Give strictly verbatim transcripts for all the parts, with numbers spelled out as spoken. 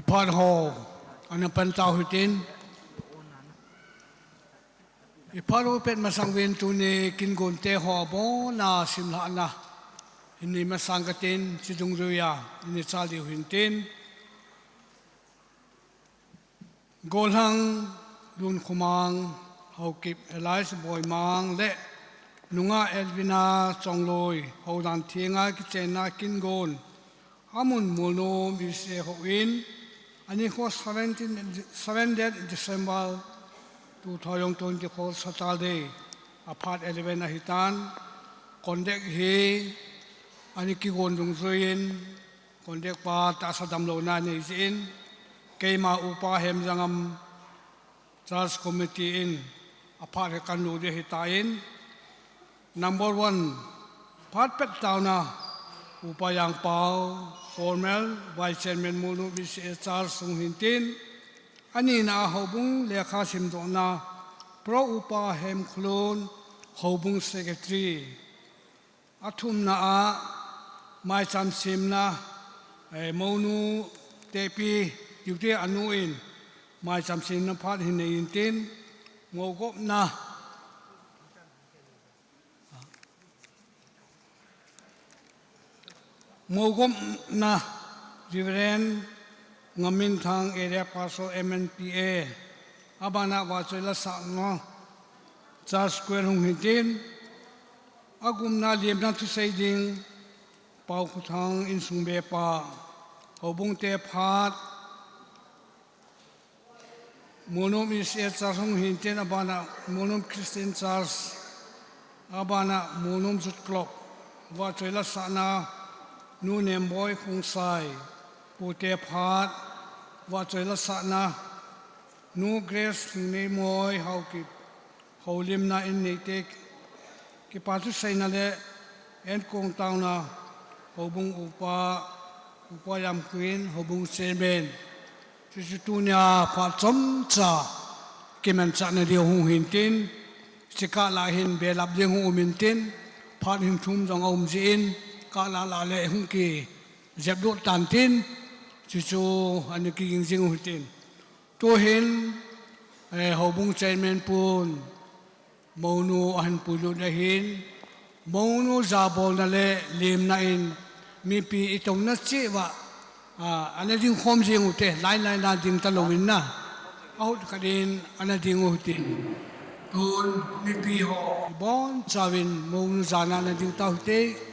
Phat ho ana pan tau hitin, i phat u pet masang uvin tuni kin gon te ho abona simlhahna hin nei masang katin, chi dungjuiya hin nei chal diu hintin. Golhang Lunkhomang, Haokip Elias Boimang le nungah Elvina Chongloi, houdan thenga kichenna kin gon amun Molnom E C A houin, ani kho seventeen, seventh December two thousand twenty-four Saturday, a phat eleven ahitan, conduct hi ani kigon dungjuiyin, conduct pa tahsa damlouna nei jin, keima Upa Hemjangam Church Committee in a phat hi kan lut ding ahitan, number one, phat pet tauna, Upa Jangpao, former Vice Chairman Molnom E C A Church hung hintin, anina a houbung lekha simdohna, Pro Upa Hemkholun, houbung secretary. Athumna a maicham semna, eh, mounu Tepi, Tiute anu in maicham semna phat hin nei intin, mougopna, mougopna Reverend Ngaminthang, Area Pastor, M N P A, abana vahchoi lasahna, Church Choir hung hintin, agupna lemna thusei ding, Paokhothang insung bepa, houbung te phat, Molnom E C A Church hung hintin, abana Molnom Christian Church, abana Molnom Youth Club, vahchoi lasahna, Nu Nemboi Khongsai, pu te phat, vahchoi lasahna, Nu Grace Lhingneimoi, Haokip, houlimna in neite kipa thuseina le enkong tauna, houbung upa, Upa Jamkhoin, houbung chairman. Chuchu tunia phat chomcha kimanchahna diu hung hintin, chukah lah hin belap ding hung um intin, phat hin thum jong aum jin, kah lah lah le hung kijep lut tantin, chuchu ana kiging jing u hitin. Tuhin, eh, houbung chairman pun, mounu ahin puilut ahin, mounu jabolna le lemna in, mipi itouna cheh uva, ah, ana dingkhom jing ute, line line a ding talouvin na. Ahut khat in ana ding u hitin. Tun mipi ho ibonchauvin mounu jana ana ding tau hite.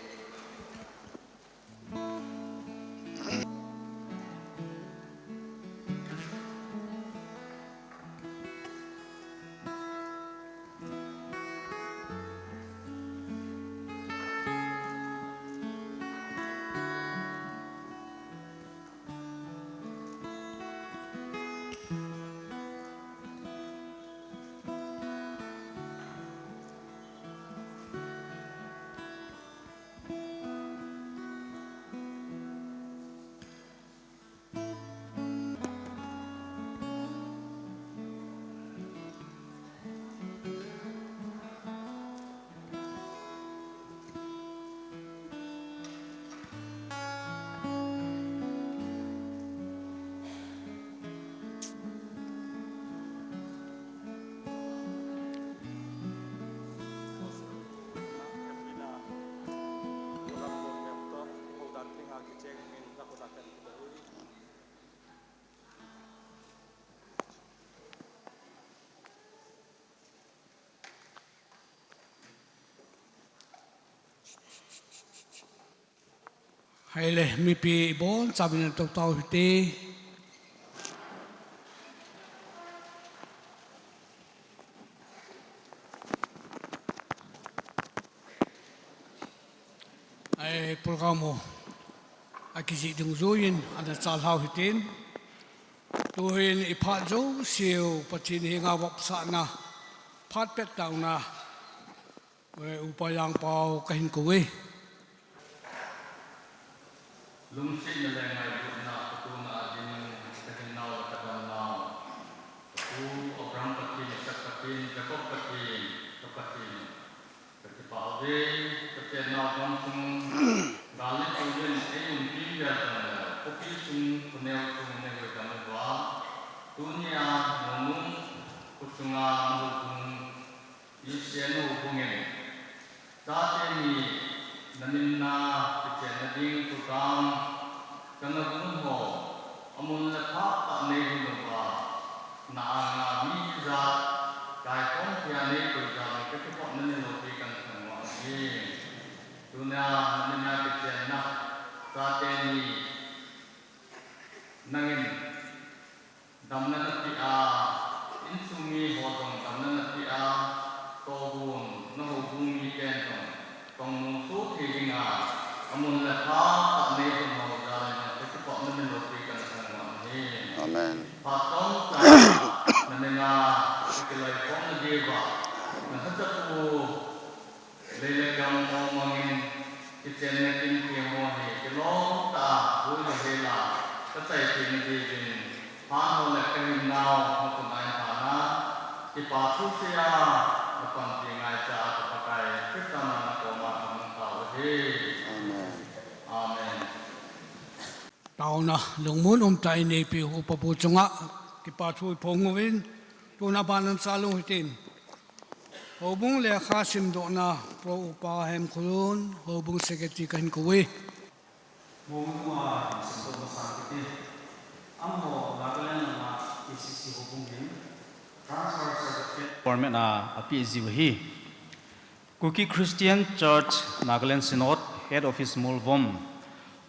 Hile, mipi ibonchauvin ana tou tau hite. Ai, program ho akijih dungjuiyin ana chal hau hitin. Tuhin iphat jouseu Pathen henga vopsahna, phat pet tauna, eh, Upa Jangpao kahin kou e. Lungsetna le ngailutna, ka tuna a ding, ka hinnau le ka damnau. Ka pu Abraham Pathen, Isak Pathen, Jacob Pathen, ka Pathen. Ka kipah uve, ka chennau gamsung, gal le tol in eiumpi vel jongleu, Khopi sung khoneo sung neihuhdam uva, tunia Mongnung khosunga nahoubung, Christian houbung in, chate ni naminna kichenna ding program kana bung ho, amun le pha tah neilhun uva, na anga mi ijat kaikhom thei a neikoi jal in kakipah na min loupi kahin thangvah ahi. Tunia naminna kichenna, chate ni nangin damna napeh a, insung mi ho jong damna napeh a, tohgon nahoubung miten jong tongmong soh thei dinga, amun le pha tah neilhun ho jal in kakipah na min loupi kahin thangvah ahi. Amen. Phat chomcha naminna kakiloikhomna diuva, nalhachapu lei le gam mong mong in kichenna kin theng ho hi kilom tah a vui le hel a kachai theina diuvin, phat ho le kahinnau nakoma eiphatna, kipa thu seiya napanpi ngaicha ka Pakai Christa min a nakoma kahung tao ahi. Amen. Amen. Taona lungmon umtah in eipeh u Upa bu chunga kipa thu iphong uvin, tuna ban chalung hitin. Houbung lekha simdohna Pro Upa Hemkholun, Houbung Secretary kahin kou e. Houbung a simdoh masang kiti. Amaho Nagaland lama A C C houbung hin transfer certificate format a apeh jiu ahi. Kuki Christian Church Nagaland Synod, Head Office Molvom,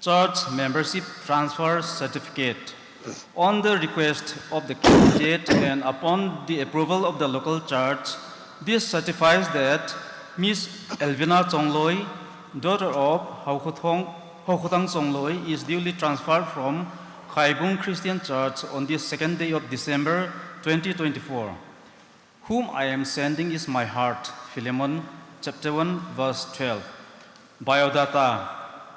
Church Membership Transfer Certificate. On the request of the candidate and upon the approval of the local church, this certifies that Miss Elvina Chongloi, daughter of Haokhothang, Haokhothang Chongloi, is duly transferred from Khaibung Christian Church on this second day of December twenty twenty-four. Whom I am sending is my heart. Philemon chapter one, verse twelve. Biodata.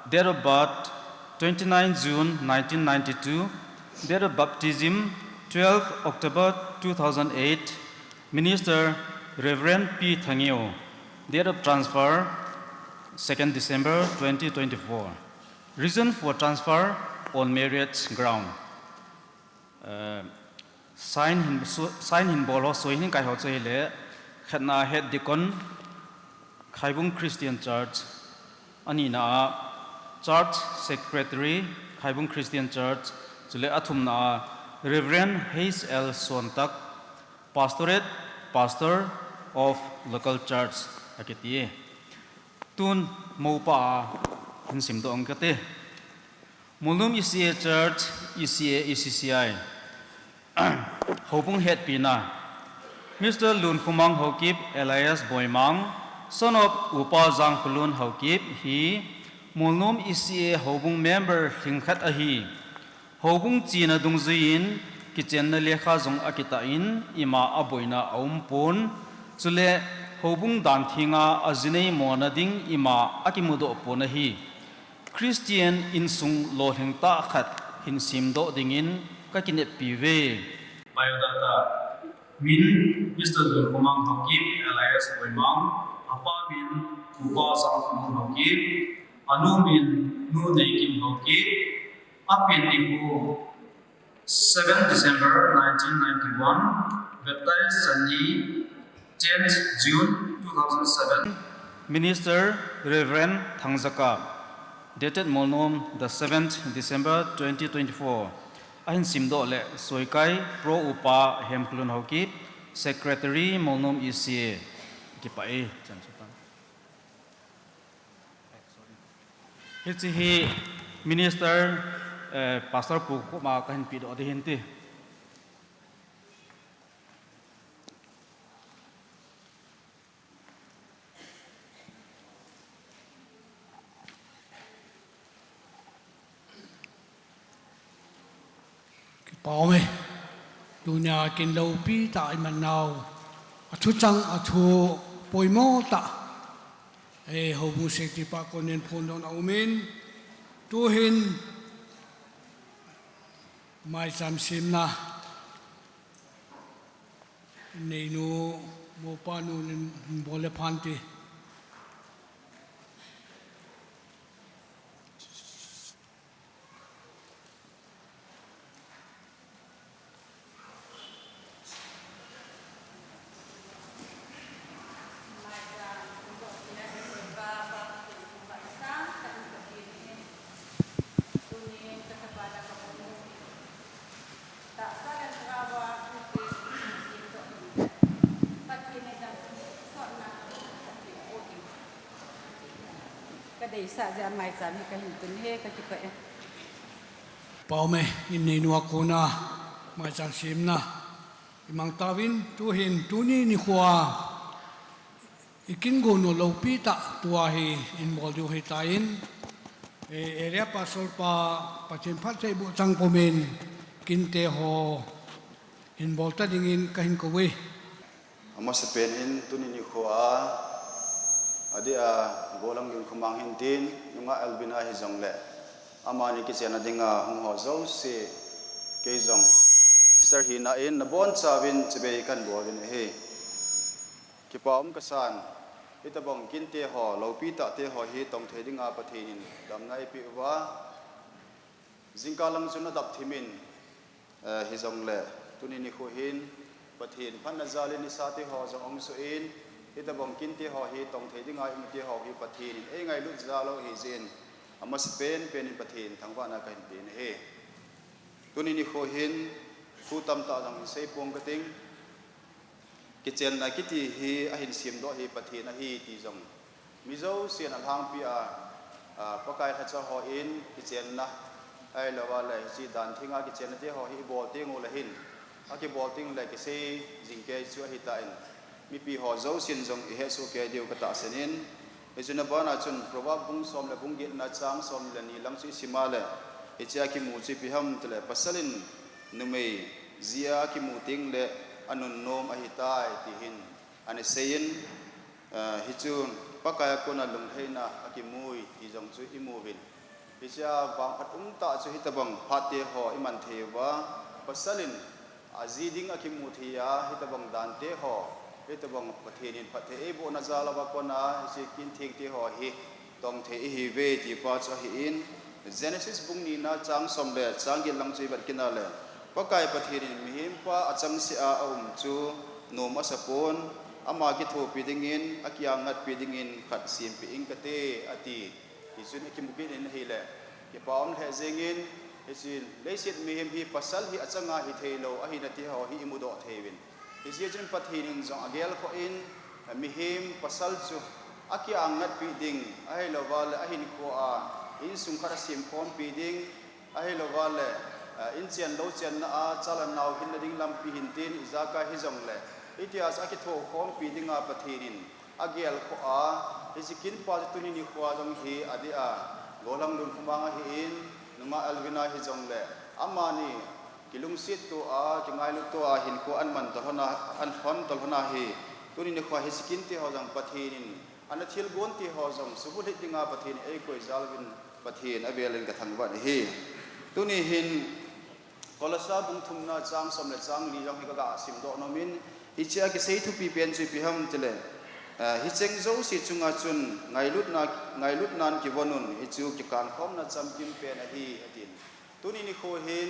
Date of birth, twenty-nine June nineteen ninety-two. Date of baptism, twelve October two thousand eight. Minister, Reverend P Thangeo. Date of transfer, second December twenty twenty-four. Reason for transfer, on marriage ground. Eh, sign hin, su-, sign hin bol ho, soi hin kai ho chu ahile, khatna Head Deacon, Khaibung Christian Church, anina a Church Secretary, Khaibung Christian Church, chule athumna a Reverend H L Suantak, Pastorate, Pastor of Local Church, akiti e. Tun mopa a hin simdoh ing kate. Molnom E C A Church, E C A, E C C I. Houbung hetpina. Mister Lunkhomang Haokip alias Boimang, son of Upa Jangkholun Haokip hi Molnom E C A houbung member lhingkhat ahi. Houbung china dungjuiyin kichenna lekha jong akitah in ima aboina aumpon. Chule houbung dan thenga ajinei mona ding ima akimudoh pon ahi. Christian insung lolhing tah khat hin simdoh dingin kakineppi uve. Biodata. Min, Mister Lunkhomang Haokip alias Boimang. Apa min, Upa Jangkholun Haokip. Anu min, Nu Neikim Haokip. Apen nikho, seven December nineteen ninety-one. Baptized channi, tenth June two thousand seven. Minister, Reverend Thangjaka. Dated Molnom, the seventh December twenty twenty-four. Ahin simdoh le soikai, Pro Upa Hemkholun Haokip, Secretary, Molnom E C A. Kipah e. Hiche hi Minister, eh, Pastor Pu koma kahin pedoh ding ahin ti. Kipah e. Tunia kin loupi tah iman nau. Athu chang, athu poimo tah. Eh, houbung seti pa konin phondohna umin. Tuhin maicham simna. Neinu, mopa nu nin bol le phante. Ka deisah jeh a maicham hi ka hin tun e, ka kipah e. Pau me, in nei nua kona, maicham semna. I mang tauvin, tuhin, tuni nikho a, i kin gon u loupi tah tua hi, in bol diu hi tan, eh, area pastor pa, Pathen phatthei boh chang pumin, kinte ho, hin bol ta dingin ka hin kou e. Amasapen in tuni nikho a, adeh a, Golang Lunkhomang hin tin, nungah Elvin a hijongle, amani kichenna dinga hung ho jouse, kei jong, Mister hina in, nabonchauvin chibai kan bol uvin ahi. Kipa um kasan, hitobang kinte ho, loupi tah te ho hi tong thei dinga Pathen in damna eipeh uva, jingkah lang chun adap thim in, eh, hijongle, tuni nikho hin, Pathen phatna jal in nisa te ho jong ahung soh in, hitobang kinte ho hi tong thei dinga imu te ho hi Pathen in eingailut jal u ahi jeh in, amasapen pen in Pathen thangvahna ka hin pe in ahi. Tuni nikho hin, thu tamtah jong hin sei pong kating, kichenna kiti hi ahin semdoh hi Pathen ahi ti jong, mi jousen alhangpi a, a, Pakai lhacha hon kichenna, ahilouva le hiche dan thenga kichenna te ho hi ibol teng uleh hin, akibol tengle kisei jing kei chu ahitan, mipi ho jousen jong ihet soh kei diu katahsan in, hichun abana chun Proverb bung som le bung getna chang som le ni lang chu isim a le, hichea kimu chu ipi ham tile, pasal in numei jia kimu tengle anunnom ahitai, ti hin ana sei in, eh, hichu Pakai a kona lunglhaina akimui ti jong chu imu uvin. Hichea vangphat umtah chu hitobang phat te ho iman thei uva, pasal in aji ding akimu thei a, hitobang dan te ho, hitobang Pathen in phatthei eibohna jal uva kona, hiche kin theng te ho hi tong thei ihiuve ti pa chu ahin, Genesis bung nina chang som le chang get lang chu ivet kit a le, Pakai Pathen in mihem pa achangseh a aum chu nom asapon, ama kithopi dingin, akiangatpi dingin khat sempeh ing kate, ati. Hichun akimu kit in ahile, kipa um lheh jengin, hichun leiset mihem hi pasal hi achanga hitheilou ahina ti ho hi imudoh thei uvin. Hijeh chun Pathen in jong agelkhoh in, mihem pasal chu akiangatpi ding, ahilouva le ahinkho a insung khat asemkhompi ding, ahilouva le, eh, inchen louchenna a, chale nao hinna ding lampi hintin, ijakai hijongle, hitia chu akithokhompi dinga Pathen in agelkhoh a, hiche kin pa chu tuni nikho a jong hi adeh a, Golang Lunkhomang ahin, nungah Elvin a hijongle, amani kilungset to a, kingailut to a, hinkho aman tolhon a, ahon tolhon a hi, tuni nikho a hiche kinte ho jong Pathen in, ana thilgon te ho jong subulhit dinga Pathen in eikoi jal uvin, Pathen avel in kathangvah in ahi. Tuni hin, Kolosa bung thumna chang som le chang li jong hi kaga simdoh nomin, hichea kisei thupi pen chu ipi ham tile, eh, hicheng jouse chunga chun ngailutna, ngailutnan kivon un, hichu kikankhomna chamkim pen ahi, atin. Tuni nikho hin,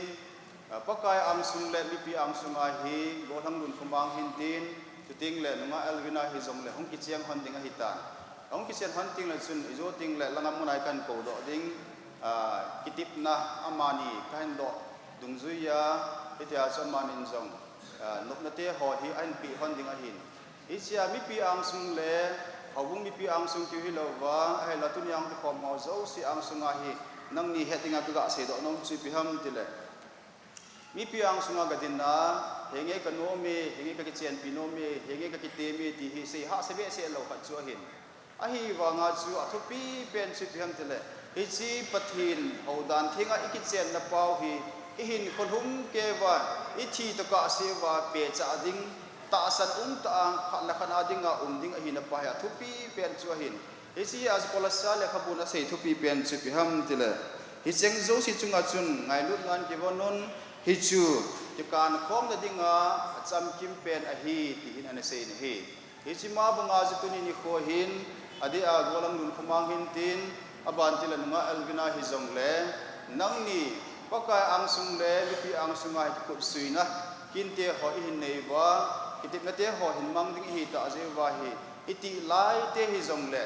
ah, Pakai angsung le mipi angsunga hi, Golang Lunkhomang hintin, chutengle nungah Elvin a hijongle hung kicheng lhon ding ahitan. Ahung kicheng lhon tengle chun, ijo tengle langam muna ikan koudoh ding, ah, kitepna amani kahin doh dungjuia, hitia chu amanin jong, ah, nopna te ho hi ahin peh lhon ding ahin. Hichea mipi angsung le, houbung mipi angsung keu hilouva, ahile tunia hung kikhom ho jouse angsunga hi, nangni het dinga kaga seidoh nom chu ipi ham tile, mipi angsunga kadin a, henge kanom e, henge kakichenpi nom e, henge kakitem e, ti hi sei hahsa behseh lou khat chu ahin. Ahivanga chu athupi pen chu ipi ham tile, hiche Pathen houdan thenga ikichenna pau hi, ihinkho lhumkeiuva, ithi tokah seuva pehcha ding, tahsan umtah a, khat le khat a dinga um ding ahina pa hi athupi pen chu ahin. Hichea chu Kolosa lekhabun asei thupi pen chu ipi ham tile, hicheng jouse chunga chun ngailutnan kivon un, hichu kikankhomna dinga achamkim pen ahi, ti hin ana sei in ahi. Hiche ma banga chu tuni nikho hin, adeh a Golang Lunkhomang hintin, aban tile nungah Elvin a hijongle, nangni Pakai angsung le mipi angsunga hi kikutsuina kinte ho ihin neiuva, kitepna te ho hin mang ding ihitah jeh uva hi, itih laite hijongle,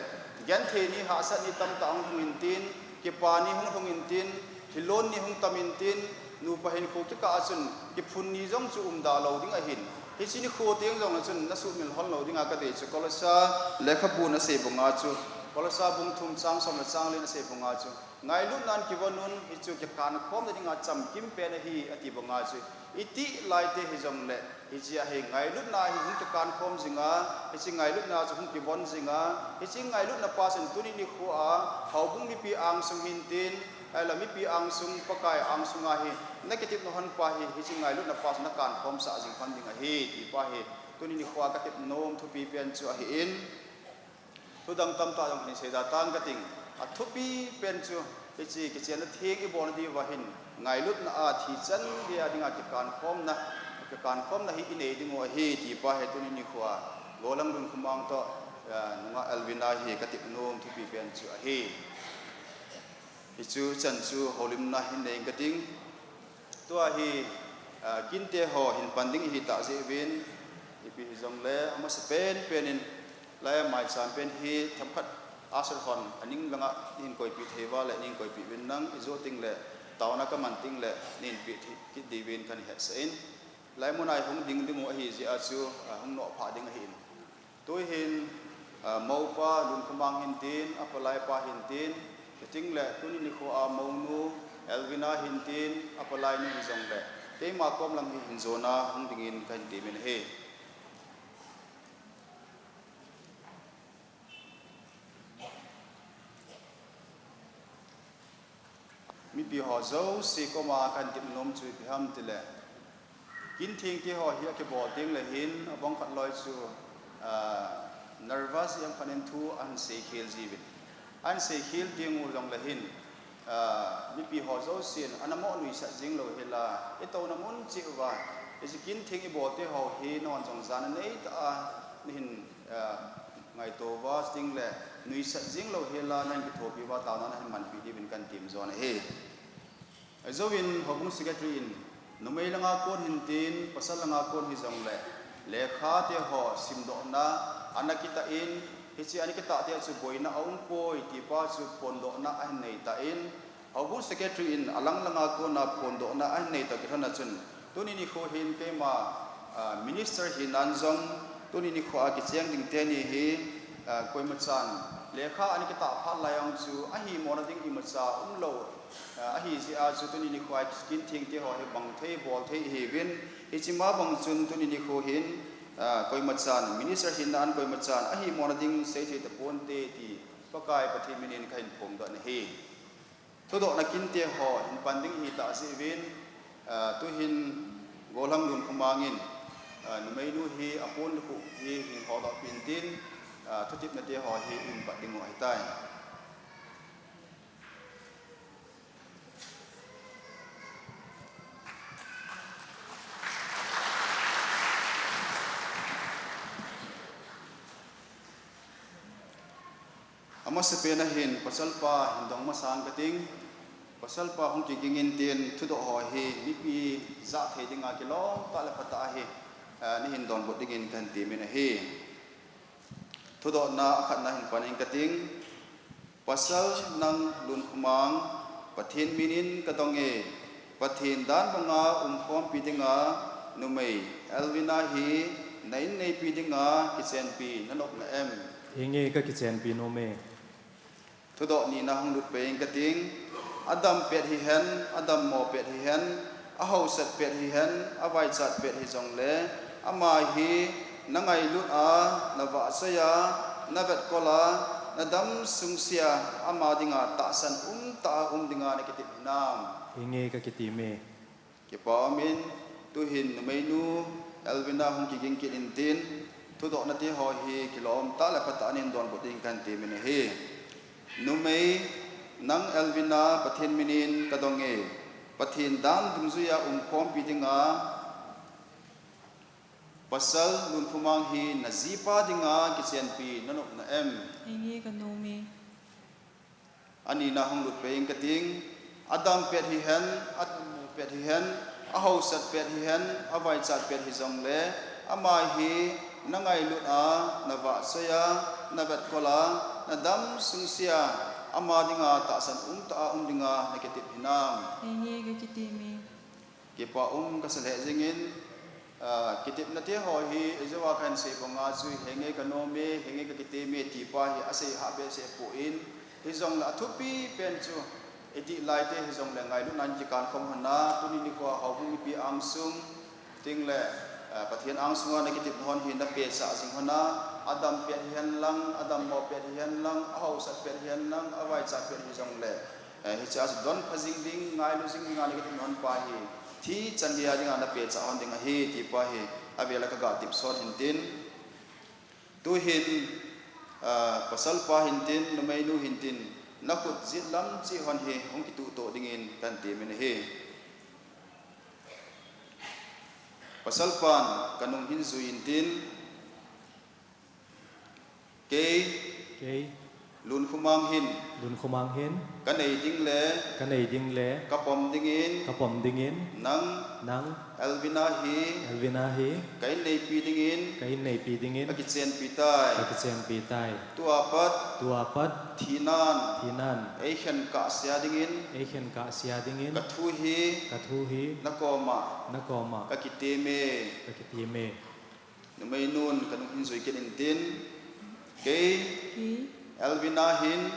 genthei ni hahsat ni tamtah hung lhung intin, kipa ni hung lhung intin, thilon ni hung tam intin, nupa hinkho kikah a chun kiphun ni jong chu umda lou ding ahin. Hiche nikho teng jongle chun nasuhmil lhon lou dinga kadei chu Kolosa lekhabun asei banga chu Kolosa bung thum chang som le chang li in asei banga chu, ngailutnan kivon un, hichu kikankhomna dinga chamkim pen ahi, ati banga chu, itih laite hijongle, hichea hi ngailutna hi hung kikankhom jinga, hiche ngailutna chu hung kivon jinga, hiche ngailutna pa chun tuni nikhoa, houbung mipi angsung hintin, ahilou mipi angsung, Pakai angsunga hi, nakitepna hon pa hi, hiche ngailutna pa chu nakankhomsah jing hon ding ahi, ti pa hi, tuni nikhoa katep nom thupi pen chu ahin. Thudang tamtah jong hin seida tang kating. Athupi pen chu, hiche kichenna theng ibolna diuva hin, ngailutna a thi chan dia dinga kikankhomna, kikankhomna hi inei dingu ahi, ti pa hi tuni nikhoa, Golang Lunkhomang toh, ah, nungah Elvina hi katep nom thupi pen chu ahi. Hichu chan chu houlimna hin nei kating. Tua hi, ah, kinte ho hin pan ding ihi tah jeh uvin, ipi hijongle, amasa pen pen in, lai a maicham pen hi themkhat usher hon aning langa hin koipeh thei uva le, ning koipeh uvin lang, ijo tengle, taona kaman tengle, nin peh thei kit diuvin kahin hetsah in. Lai muna ihung ding dingu ahi jeh a chu, ah, hung nohphah ding ahin. Tuhin, ah, moupa Lunkhomang hintin, apalai pa hintin, chutengle tuni nikhoa mounu Elvina hintin, apalainu hijongle, keima kom lang hi hin jona hung dingin kahin temin ahi. Mipi ho jouse koma kahin tep nom chu ipi ham tile, kin thengte ho hi akibol tengle hin, abang khat loi chu, ah, nervous jeng khat in thu ahin seikhel jiuvin. Ahin seikhel tengu jongle hin, ah, mipi ho jousen, ana mo nuisat jeng lou hela, itouna mun cheh uva, hiche kin theng ibolte ho hi, nahon jong jana neitah a, nahin, ah, ngaito uva, chutengle, nuisat jeng lou hela, nahin kithopi uva, taona nahin manpi diuvin kahin tem jon ahi. Ajouvin, houbung secretary in, numei langa kon hintin, pasal langa kon hijongle, lekhate ho simdohna ana kitah in, hiche ana kitah tia chu boina aumpoi, ti pa chu phondohna ahin neitah in, houbung secretary in alang langa kona phondohna ahin neitah kilhona chun, tuni nikho hin keima, ah, minister hinan jong, tuni nikhoa kicheng ding teni hi, ah, koimachan, lekha ana kitah phat lai jong chu, ahimona ding imacha umlou, ah, ahi jeh a chu tuni nikhoa kin thengte ho hi bang thei, bol thei ihiuvin, hiche ma bang chun tuni nikho hin, ah, koimachan, minister hinan koimachan, ahimona ding seithei taponte ti, Pakai Pathen minin kahin phongdoh nahi. Thudohna kinte ho hin pan ding ihi tah jeh uvin, ah, tuhin Golang Lunkhomang in, ah, numeinu hi apon lukhuh hi hin hodoh peh intin, ah, thutepnate ho hi ihin pat dingu ahitai. Amasapen a hin pasalpa hin dong masang kating, pasalpa hung kiging intin thudoh ho hi mipi jahthei dinga kilom tah le phatah ahi, ah, nahin donbut dingin kahin temin ahi. Thudohna akhatna hin pan ing kating, Pasal nang Lunkhomang, Pathen minin kadong e, Pathen dan banga umkhompi dinga numei Elvina hi na in neipi dinga kichenpi nanop na em? Henge, kakichenpi nom e. Thudoh nina hung lut pei ing kating, adam pet hihen, adammo pet hihen, ahaosat pet hihen, avaichat pet hijongle, ama hi nangailut a, navahchoi a, navetkol a, nadam sungse a, ama dinga tahsan umtah a um dinga nakitep hinam? Henge, kakitep e. Kipa umin, tuhin numeinu Elvina hung kiging kit intin, thudohnate ho hi kilom tah le phatah a nahin donbut ding kahin temin ahi. Numei, nang Elvina, Pathen minin kadong e, Pathen dan dungjuia umkhompi dinga Pasal Lunkhomang hi najipa dinga kichenpi nanop na em? Henge, kanom e. Anina hung lut pei ing kating, adam pet hihen, adammo pet hihen, ahaosat pet hihen, avaichat pet hijongle, ama hi nangailut a, navahchoi a, navetkol a, nadam sungse a, ama dinga tahsan umtah a um dinga nakitep hinam? Henge, kakitep e. Kipa um kasa lheh jengin, Ah, kitepna te ho hi, ijeh a kahin sei banga chu, henge kanom e, henge kakiteme ti pa hi, asei hah behseh poi, hijongle athupi pen chu, iti lai te hijongle ngailutnan kikan khom hon a, tuni nikho houbung mipi angsung, tengle, ah, Pathen angsunga nakitepna hon hi napehcha jing hon a, adam pet hihen lang, adammo pet hihen lang, ahaosat pet hihen lang, avaicha pet hijongle, eh, hichea chu donpha jing ding, ngailu jing dinga nakitepna hon pa hi, thi chan geiya dinga napehcha hon ding ahi, ti pa hi, avela kaga tepsot hintin. Tuhin, ah, pasal pa hintin, numeinu hintin, nakhut jet lam cheh hon hi, hung kituhto dingin kahin temin ahi. Pasal pan kanung hin jui intin, kei, kei, Lunkhumang hin, Lunkhumang hin, kanei ding le, kanei ding le, kapom dingin, kapom dingin, nang, nang, Elvina hi, Elvina hi, ka inneipi dingin, ka inneipi dingin, kakichenpi tai, kakichenpi tai. Tua pat, tua pat, thinan, thinan, eikhen kahsea dingin, eikhen kahsea dingin, kathu hi, kathu hi, nakoma, nakoma, kakiteme, kakiteme. Numeinun kanung hin jui kit intin, kei, kei, Elvina hin,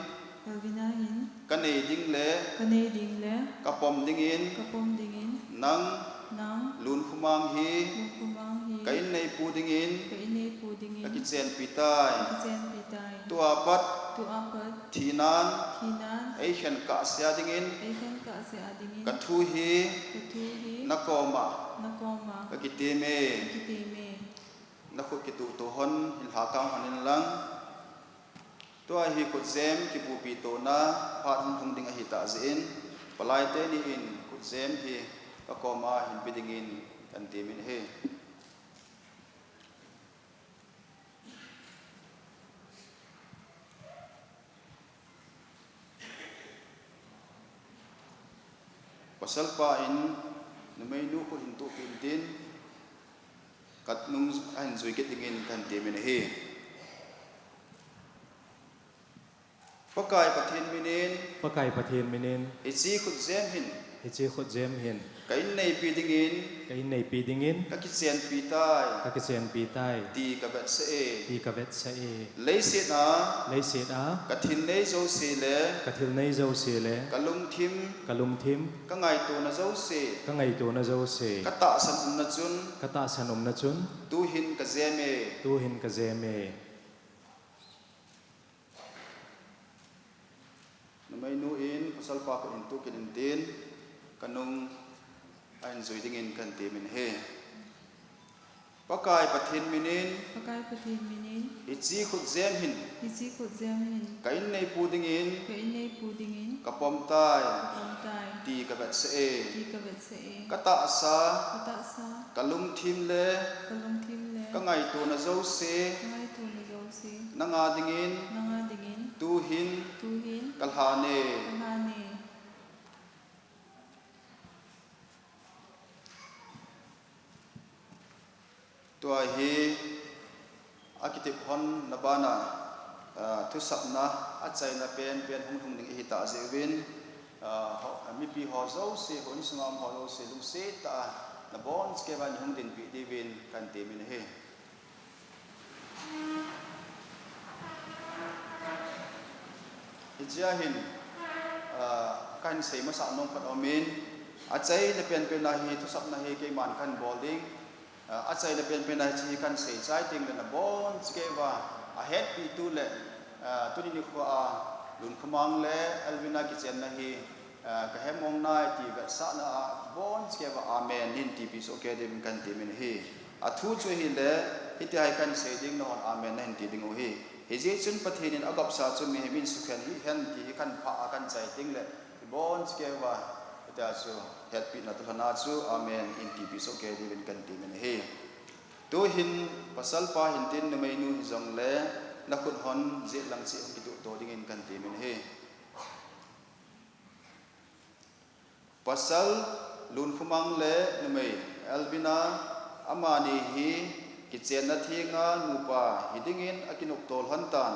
Elvina hin, kanei ding le, kanei ding le, kapom dingin, kapom dingin, nang, nang, Lunkhumang hi, Lunkhumang hi, ka inneipu dingin, ka inneipu dingin, kakichenpi tai, kakichenpi tai. Tua pat, tua pat, thinan, thinan, eikhen kahsea dingin, eikhen kahsea dingin, kathu hi, kathu hi, nakoma, nakoma, kakiteme, kakiteme. Nakhut kituhto hon, hinlha kang hon inlang. Tua hi khutjem kipupi tona phat hung lhung ding ahitah jeh in, palai teni in khutjem hi kakoma hinpe dingin kahin temin ahi. Pasal pa in numeinu khut hin tuhpeh intin, kanung ahin jui kit dingin kahin temin ahi. Pakai Pathen minin, Pakai Pathen minin, hiche khutjem hin, hiche khutjem hin, ka inneipi dingin, ka inneipi dingin, kakichenpi tai, kakichenpi tai, ti kavetsah e, ti kavetsah e. Leiset a, leiset a, kathil nei jouse le, kathil nei jouse le, kalungthim, kalungthim, kangaitona jouse, kangaitona jouse, katahsan umna chun, katahsan umna chun, tuhin kajem e, tuhin kajem e. Numeinu in pasal pa khut hin tuhkit intin, kanung ahin jui dingin kahin temin ahi. Pakai Pathen minin, Pakai Pathen minin, hiche khutjem hin, hiche khutjem hin, ka inneipu dingin, ka inneipu dingin, kapom tai, kapom tai, ti kavetsah e, ti kavetsah e. Katahsa, katahsa, kalungthim le, kalungthim le, kangaitona jouse, kangaitona jouse, nanga dingin, nanga dingin, tuhin, tuhin, kalhan e, kalhan e. Tua hi akitep hon na bana, ah, thusapna achaina penpen hung lhung ding ahitah jeh uvin, ah, ho-, mipi ho jouse, houin sunga um ho jouse, lungset tah a nabonchauva neihung dinpeh diuvin kahin temin ahi. Hichea hin, ah, kahin sei masat nom khat aumin, achaina penpen a hi thusapna hi keiman kahin bol ding. Ah, achaina penpen a hiche hi kahin sei chai tengle nabonchauva ahetpehtu le, ah, tuni nikho a Lunkhumang le Elvina kichenna hi, ah, kahet mong nai ti vetsahna a bonchauva amen nahin tipeh soh kei diuvin kahin temin ahi. Athu chu ahile, hitia hi kahin sei ding, nanghon amen nahin ti diu ahi. Hijeh chun Pathen in agopsa chu mihem in sukhen hih hen ti hi kahin phah a kahin chai tengle, ibonchauva hitia chu hetpehna toh lhona chu amen in tipeh soh kei diuvin kahin temin ahi. Tuhin pasal pa hintin numeinu hijongle, nakhut hon jet lang cheh hung kituhto dingin kahin temin ahi. Pasal Lunkhumang le numei Elvina, amani hi kichenna thenga nupa hidingin akinopto lhontan,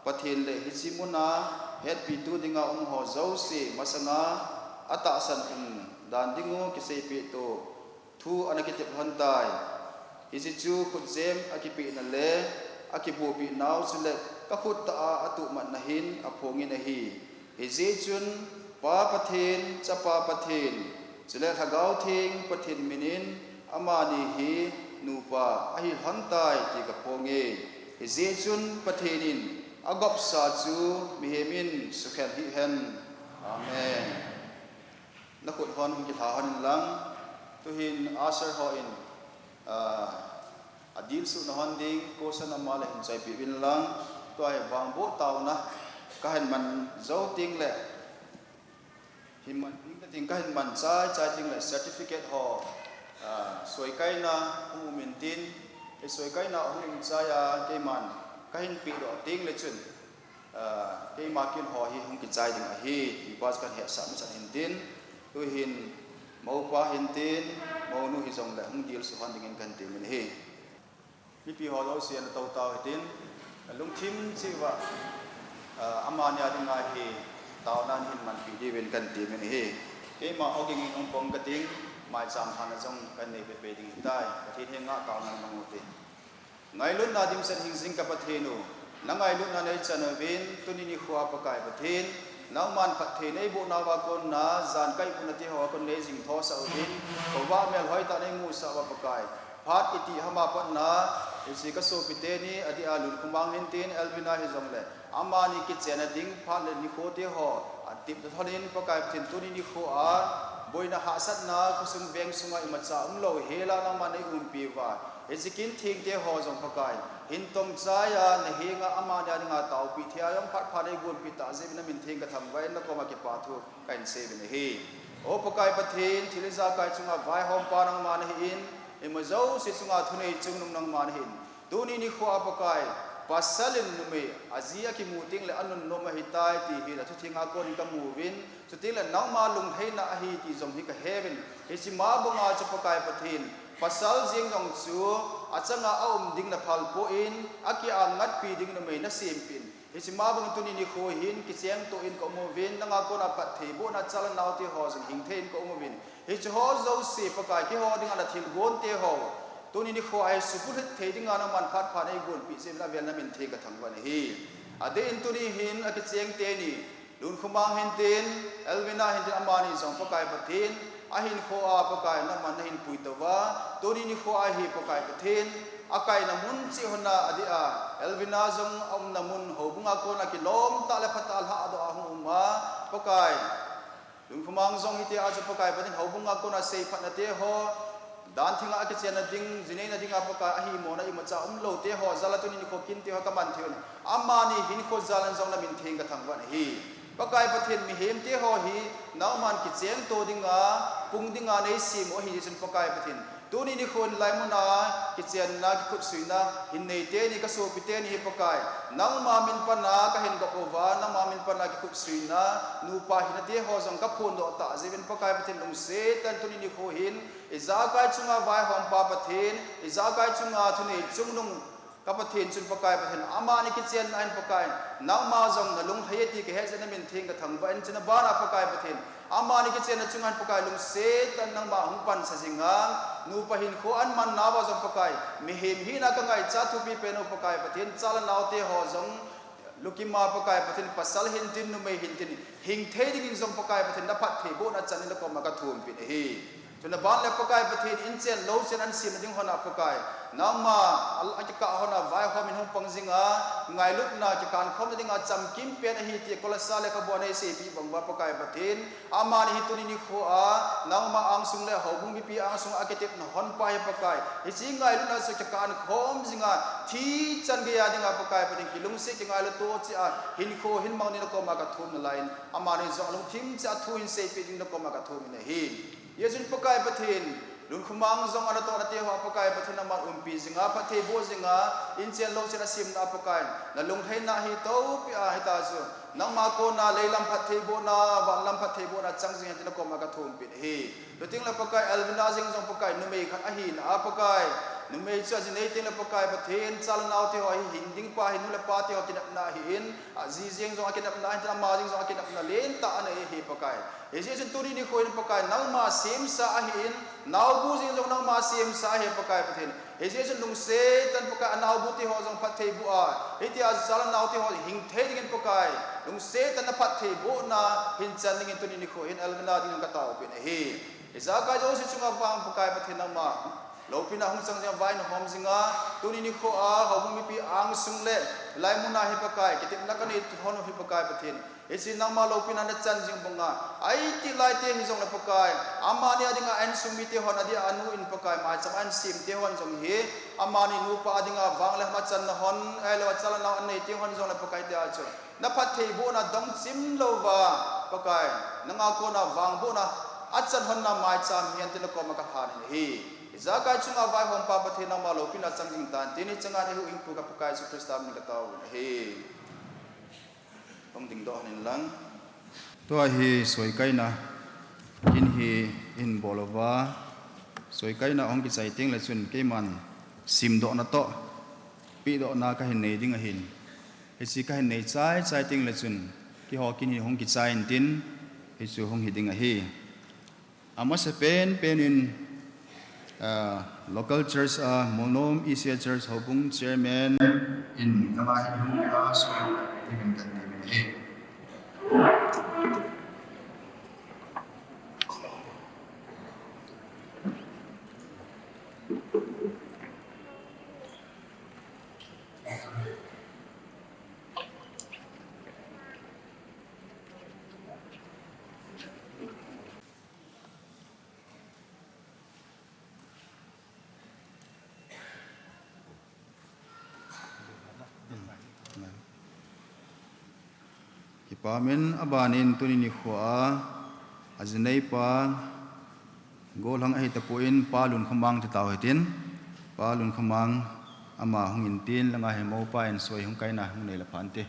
Pathen le hiche muna hetpehtu dinga umho jouse masanga atahsan um dan dingu kiseipeh to thu ana kitep lhontai. Hiche chu khutjem akipehna le akibohpeh nau chule kakhut tah a atuhmatna hin aphongin ahi. Hijeh chun Pa Pathen, Chapa Pathen, chule Lhagao Theng Pathen minin amani hi nupa ahi lhon tai ti kaphonge. Hijeh chun Pathen in agopsa chu mihem in sukhen hih hen. Amen. Nakhut hon hung kilha hon inlang, tuhin usher hon, ah, adilsuh na hon ding, kosa na male hin chaipi uvin lang, tua hi vangboh taona kahin man jou tengle, hin man ding na ding kahin man chai chai tengle certificate ho, ah, soikaina hung um intin, hiche soikaina hung um chai a keiman kahin pehdoh tengle chun, ah, keima kin ho hi hung kichai ding ahi, ti pa chu kahin hetsah masat hintin, tuhin moupa hintin, mounu hijongle hung dilsuh hon dingin kahin temin ahi. Mipi ho jouse ana tou tau hitin, lungthim cheh uva, ah, amani a dinga hi taona nahin manpi diuvin kahin temin ahi. Keima ogin in hung pang kating, maicham lhahna jong kahin nei pehpeh ding ahitai, Pathen henga taona namang ute. Ngailutna dimset hingjing ka Pathen u, na ngailutna neichan uvin, tuni nikho a Pakai Pathen, nangman phatthei neiboh nauva kona, jan kaimutna teho a kon neijing thosah uvin, khovah melhoi tah neimusah uva Pakai, phat iti ham a patna, hiche kasopi teni, adeh a Lunkhomang hintin, Elvina hijongle, amani kichenna ding phat le nikho teho atepna lhonin Pakai Pathen, tuni nikho a boina hahsatna khosung veng sunga imacha umlou hela nangman neiumpi uva, hiche kin thengte ho jong Pakai, hin tongchai a nahenga amani a dinga taopi thei a jong phat pha neigonpi tah jeh uvin namin theng kathangvah in nakoma kipathu kahin seiuvin ahi. O Pakai Pathen, thil ijakai chunga vaihompa nangma nahin, ima jouse chunga thunei chungnung nangma nahin, tuni nikho a Pakai, pasal in numei aji akimu tengle anunnom ahitai ti hi nathuthenga konin kamu uvin, chutengle nangma lunglhaina ahi ti jong hi kaheuvin, hiche ma banga chu Pakai Pathen, pasal jeng jong chu achanga aum ding naphal poi, akiangatpi ding numei nasempin, hiche ma bangin tuni nikho hin kichengto in kaum uvin, nanga kona phatthei bohna chal a naote ho jong hingthei in kaum uvin, hiche ho jouse Pakai keiho dinga nathilgon teho, tuni nikho a hi supulhit thei dinga nangman phat pha neigonpeh jeh uvin avel namin theng kathangvah in ahi. Adeh in tuni hin akicheng teni, Lunkhomang hintin, Elvina hintin amani jong Pakai Pathen, ahinkho a Pakai nangman nahin puitouva, tuni nikho a hi Pakai Pathen, akaina mun cheh hon a adeh a, Elvina jong aumna mun houbunga kona kilom tah le phatah a lhahdoh a hung um a, Pakai, Lunkhomang jong hitia chu Pakai Pathen houbunga kona seiphatna teho, dan thenga akichenna ding, jineina dinga Pakai ahimona imacha umlou teho jal a tuni nikho kin teho kaman thei uvin, amani hinkho jal in jong namin theng kathangvah in ahi. Pakai Pathen, mihem teho hi nangman kichengto dinga, pung dinga neisem u ahi jeh chun Pakai Pathen, tuni nikho in hilai muna kichenna, kikhutsuina hin nei teni, kasopi teni hi Pakai, nangma min pana kahin gop uva, nangma min pana kikhutsuina, nupa hina teho jong kaphondoh tah jeh uvin Pakai Pathen, lungset tah in tuni nikho hin ijakai chunga vaihompa Pathen, ijakai chunga thunei chungnung ka Pathen chun Pakai Pathen, amani kichenna hin Pakai, nangma jong nalunglhai e ti kahet jeh in namin theng kathangvah in, chuna bana Pakai Pathen, amani kichenna chunga hin Pakai, lungset tah in nangma hung pansa jinga, nupa hinkho aman nauva jong Pakai, mihem hina kangaichat thupi pen u Pakai Pathen, chal a naote ho jong, lukima Pakai Pathen, pasal hintin, numei hintin, hingthei dingin jong Pakai Pathen, naphatthei bohna chan in nakoma kathumpin ahi. Chuna ban le Pakai Pathen, inchen louchen ana semna ding hon a Pakai, nangma al-, akikah hon a vaihom in hung pang jinga, ngailutna kikankhomna dinga chamkim pen ahi ti Kolosa lekhabu a neiseipeh bang uva Pakai Pathen, amani hi tuni nikho a, nangma angsung le houbung mipi angsung a akitepna honpa hi Pakai, hiche ngailutna chu kikankhom jinga, thi chan geiya dinga Pakai Pathen, kilungset kingailu toh cheh a hinkho hin mang ding nakoma kathum nalai in, amani jong alungthim cheh a thu hin seipeh ding nakoma kathum in ahi. Hijeh chun Pakai Pathen, Lunkhomang jong anatohna teho a Pakai Pathen nangman umpi jinga, phatthei boh jinga, inchen louchen asemna a Pakai, nalunglhaina hi toupeh a hita chu, nangma kona leilam phatthei bohna, vanlam phatthei bohna chang jing hen ti nakoma kathumpin ahi. Chutengle Pakai, Elvina jeng jong Pakai, numei khat ahina a Pakai, numei chu ajinei tengle Pakai Pathen, chal a naote ho hi hin ding pa hi nu le pa teho kinepna ahin, aji jeng jong akinepna ahin, ama jeng jong akinepna lentah anei ahi Pakai. Hijeh chun tuni nikho hin Pakai, nangma semsa ahin, naobu jeng jong nangma semsa ahi Pakai Pathen. Hijeh chun lungset tah in Pakai, anaobu te ho jong phattheiboh a, hitia jachat le nao te ho hing thei dingin Pakai, lungset tah in phattheibohna hin chan dingin tuni nikho hin Elvina dingin kataopeh in ahi. Ijakai jouse chunga vang Pakai Pathen nangma loupina hung chang jing a, vai nahom jing a, tuni nikho a houbung mipi angsung le hilai muna hi Pakai, kitepna kanei hon u hi Pakai Pathen, hiche nangma loupina nachan jing banga, aiti lai te hijongle Pakai, amani a dinga insung mite hon, adia anu in Pakai, maicham a insem te hon jong hi, amani nupa a dinga vang le ham achan nahon, ahilou a jachat le nao anei te hon jongle Pakai, tia chu naphattheibohna dongchim louva, Pakai, nanga kona vangbohna achan hon na maicham hen tin nakoma kalhan in ahi. Ijakai chunga vaihompa Pathen nangma loupina chang jing tan tin, hiche ngan eihuhhingpu ka Pakai Jesu Christa min in kataovin ahi. Hung dingdoh hon in lang. Tua hi soikaina kin hi ihin bol uva, soikaina hung kichai tengle chun keiman simdohna toh pehdohna kahin nei ding ahin, hiche kahin nei chaichai tengle chun keiho kin hi hung kichai intin, hichu hung hi ding ahi. Amasapen pen in, ah, local church a, Molnom E C A Church houbung chairman in kama hin hung a, so in kan ti min ahi. Kipa min, abanin tuni nikho a, ajinei pa, gollhang ahi tapon Pa Lunkhamang ti tau hitin, Pa Lunkhamang ama hung intin, langa hi mopa in soi hung kaina hung nei le phante.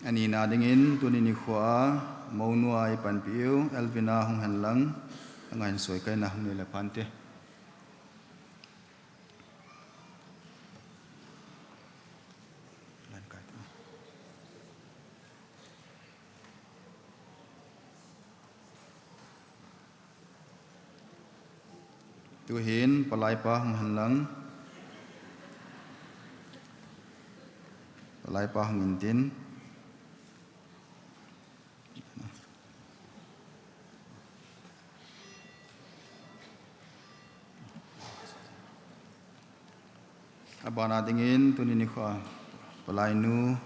Anina dingin tuni nikho a, mounu a ipanpiu Elvina hung hen lang, langa hin soi kaina hung nei le phante. Tuhin palai pa hung hen lang. Palai pa hung intin. Abana dingin tuni nikho a palainu.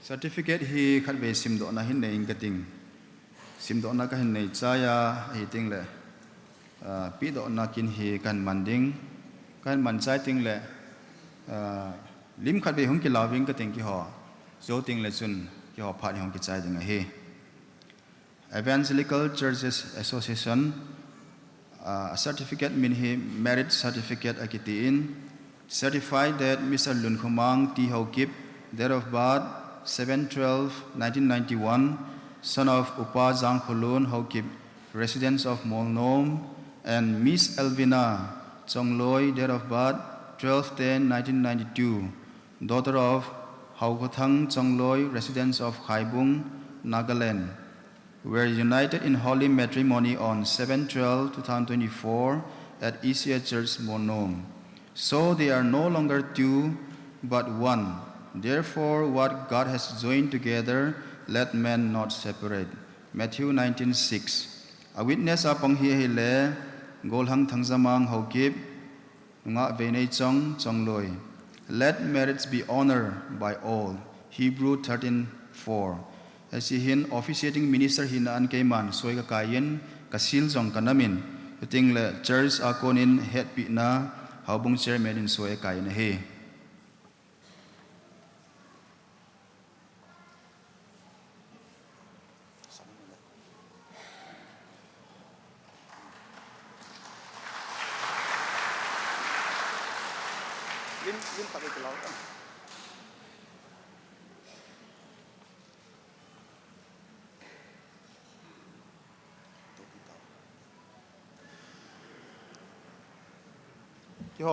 Certificate hi khatvei simdohna hin nei inge kati. Simdohna kahin nei chai a, ahi tengle, ah, pehdohna kin hi kahin man ding. Kahin man chai tengle, ah, lim khatvei hung kilau ving kati keiho. Jou tengle chun keiho phat hi hung kichai ding ahi. Evangelical Churches Association, ah, certificate min hi merit certificate akitin, certified that Mister Lunkhomang T Haokip, date of birth seven twelve nineteen ninety-one, son of Upa Jangkholun Haokip, residents of Molnom, and Miss Elvina Chongloi, date of birth twelve ten nineteen ninety-two, daughter of Haokhothang Chongloi, residents of Khaibung, Nagaland, were united in holy matrimony on seven twelve two thousand twenty-four at E C A Church, Molnom. So they are no longer two, but one. Therefore, what God has joined together, let man not separate. Matthew nineteen six. A witness a pang hi ahile, Golhang Thangjamang Haokip, Nungah Veineichong Chongloi. Let marriage be honored by all. Hebrew thirteen four. Hiche hin officiating minister hina a keiman soi kakai in, ka seal jong kanam in. Chutengle church a konin hetpina houbung chairman in soi akai in ahi. Keiho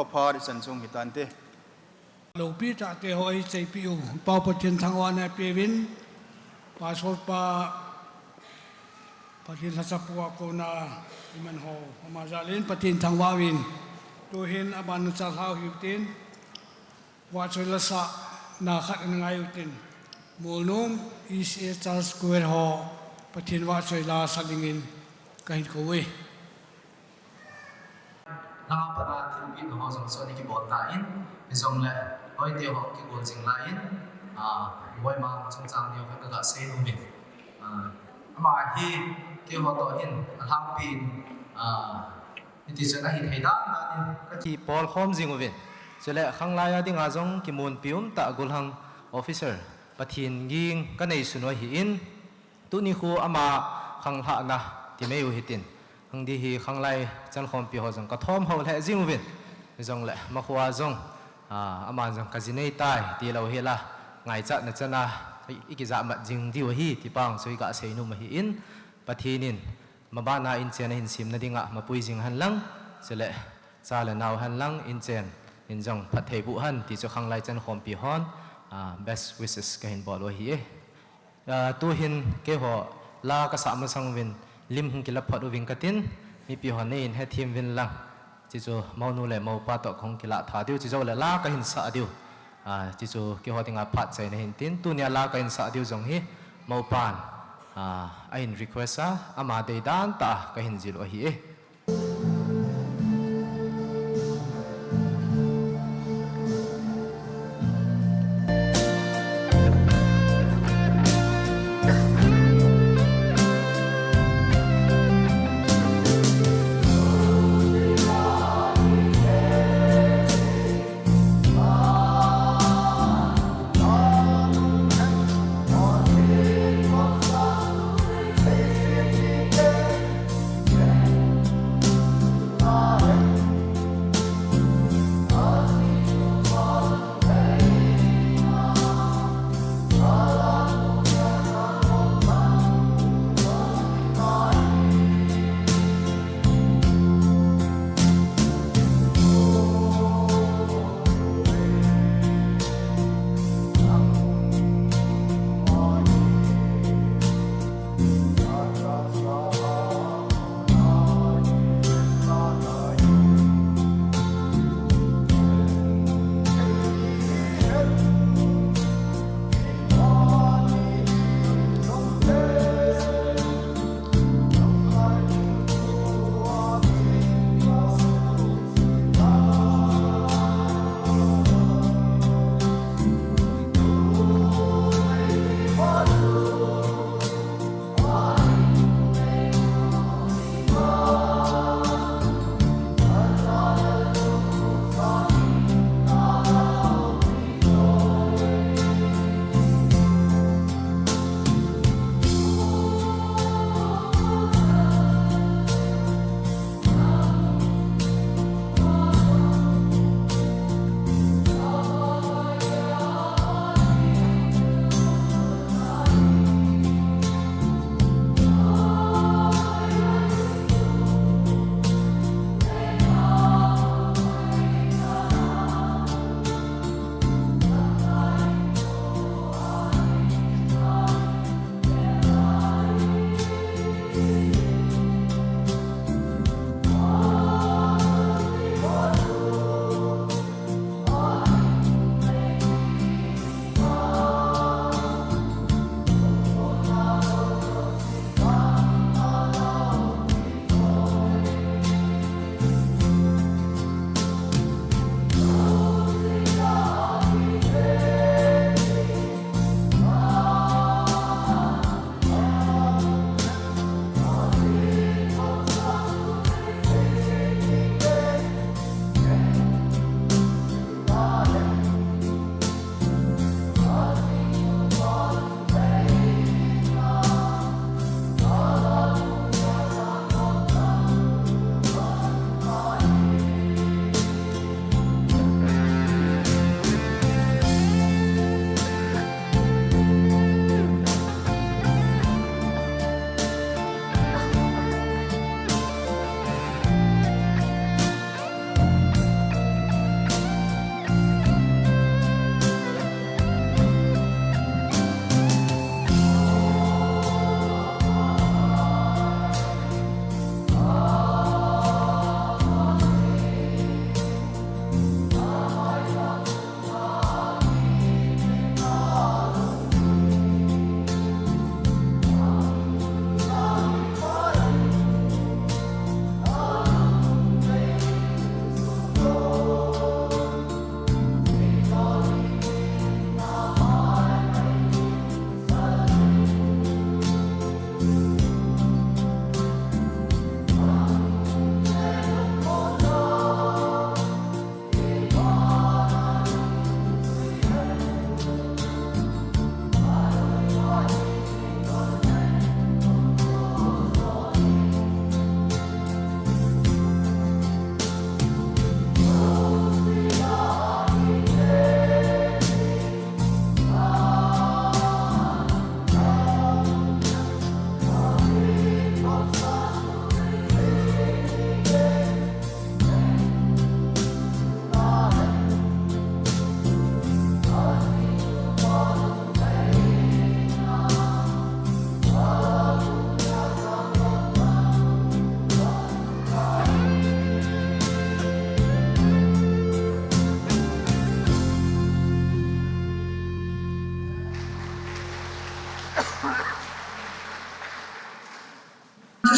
phat ichan chung hitante. Loupi tahte ho eicheipi u, Pau Pathen thangvahna peuvin, Pastor pa Pathen lhacha pu a kona iman ho, ama jal in Pathen thangvah uvin. Tuhin aman nachalhau hiu tin, vahchoi la sahna khat ana ngai utin, Molnom E C A Church Choir ho Pathen vahchoi la sa dingin kahin kou e. Langa pat a thilpeh ho jong chu ana kibol tan, hijongle hoite ho kigol jing lai in, ah, Hoima chungchang neo khat kaga sei nom in, ah, ama hi keiho toh hin alhangpi in, ah, hiti chun ahithei dan dan in kakipol khom jing uvin. Chule khanglai a dinga jong kimunpi umtah Golhang officer Pathen ging kanei sun u ahin, tuni khu ama khanglhahna ti mai u hitin, hung di hi khanglai chankhompi ho jong kathom ho lheh jing uvin. Hijongle makhoa jong, ah, aman jong kaji nei tai tilou hila, ngaichatna chana i, ikijahmat jing diu ahi ti pa chu iga sei nom ahin, Pathen in mabana inchen ahin semna dinga mapui jing hen lang, chule cha le nao hen lang inchen in jong phatthei boh hen ti chu khanglai chankhompi hon, ah, best wishes kahin bol u ahi e. Ah, tuhin keiho la kasah masang uvin lim hung kila phot uving katin, mipi hon neihin hethem uvin lang. Chuchu mounu le moupa toh kahung kilah tha diu, chujou le la kahin sah diu. Ah, chuchu keiho dinga phat chaina ahin tin, tunia la kahin sah diu jong hi moupan, ah, ahin request a, ama deidan tah a kahin jil u ahi e.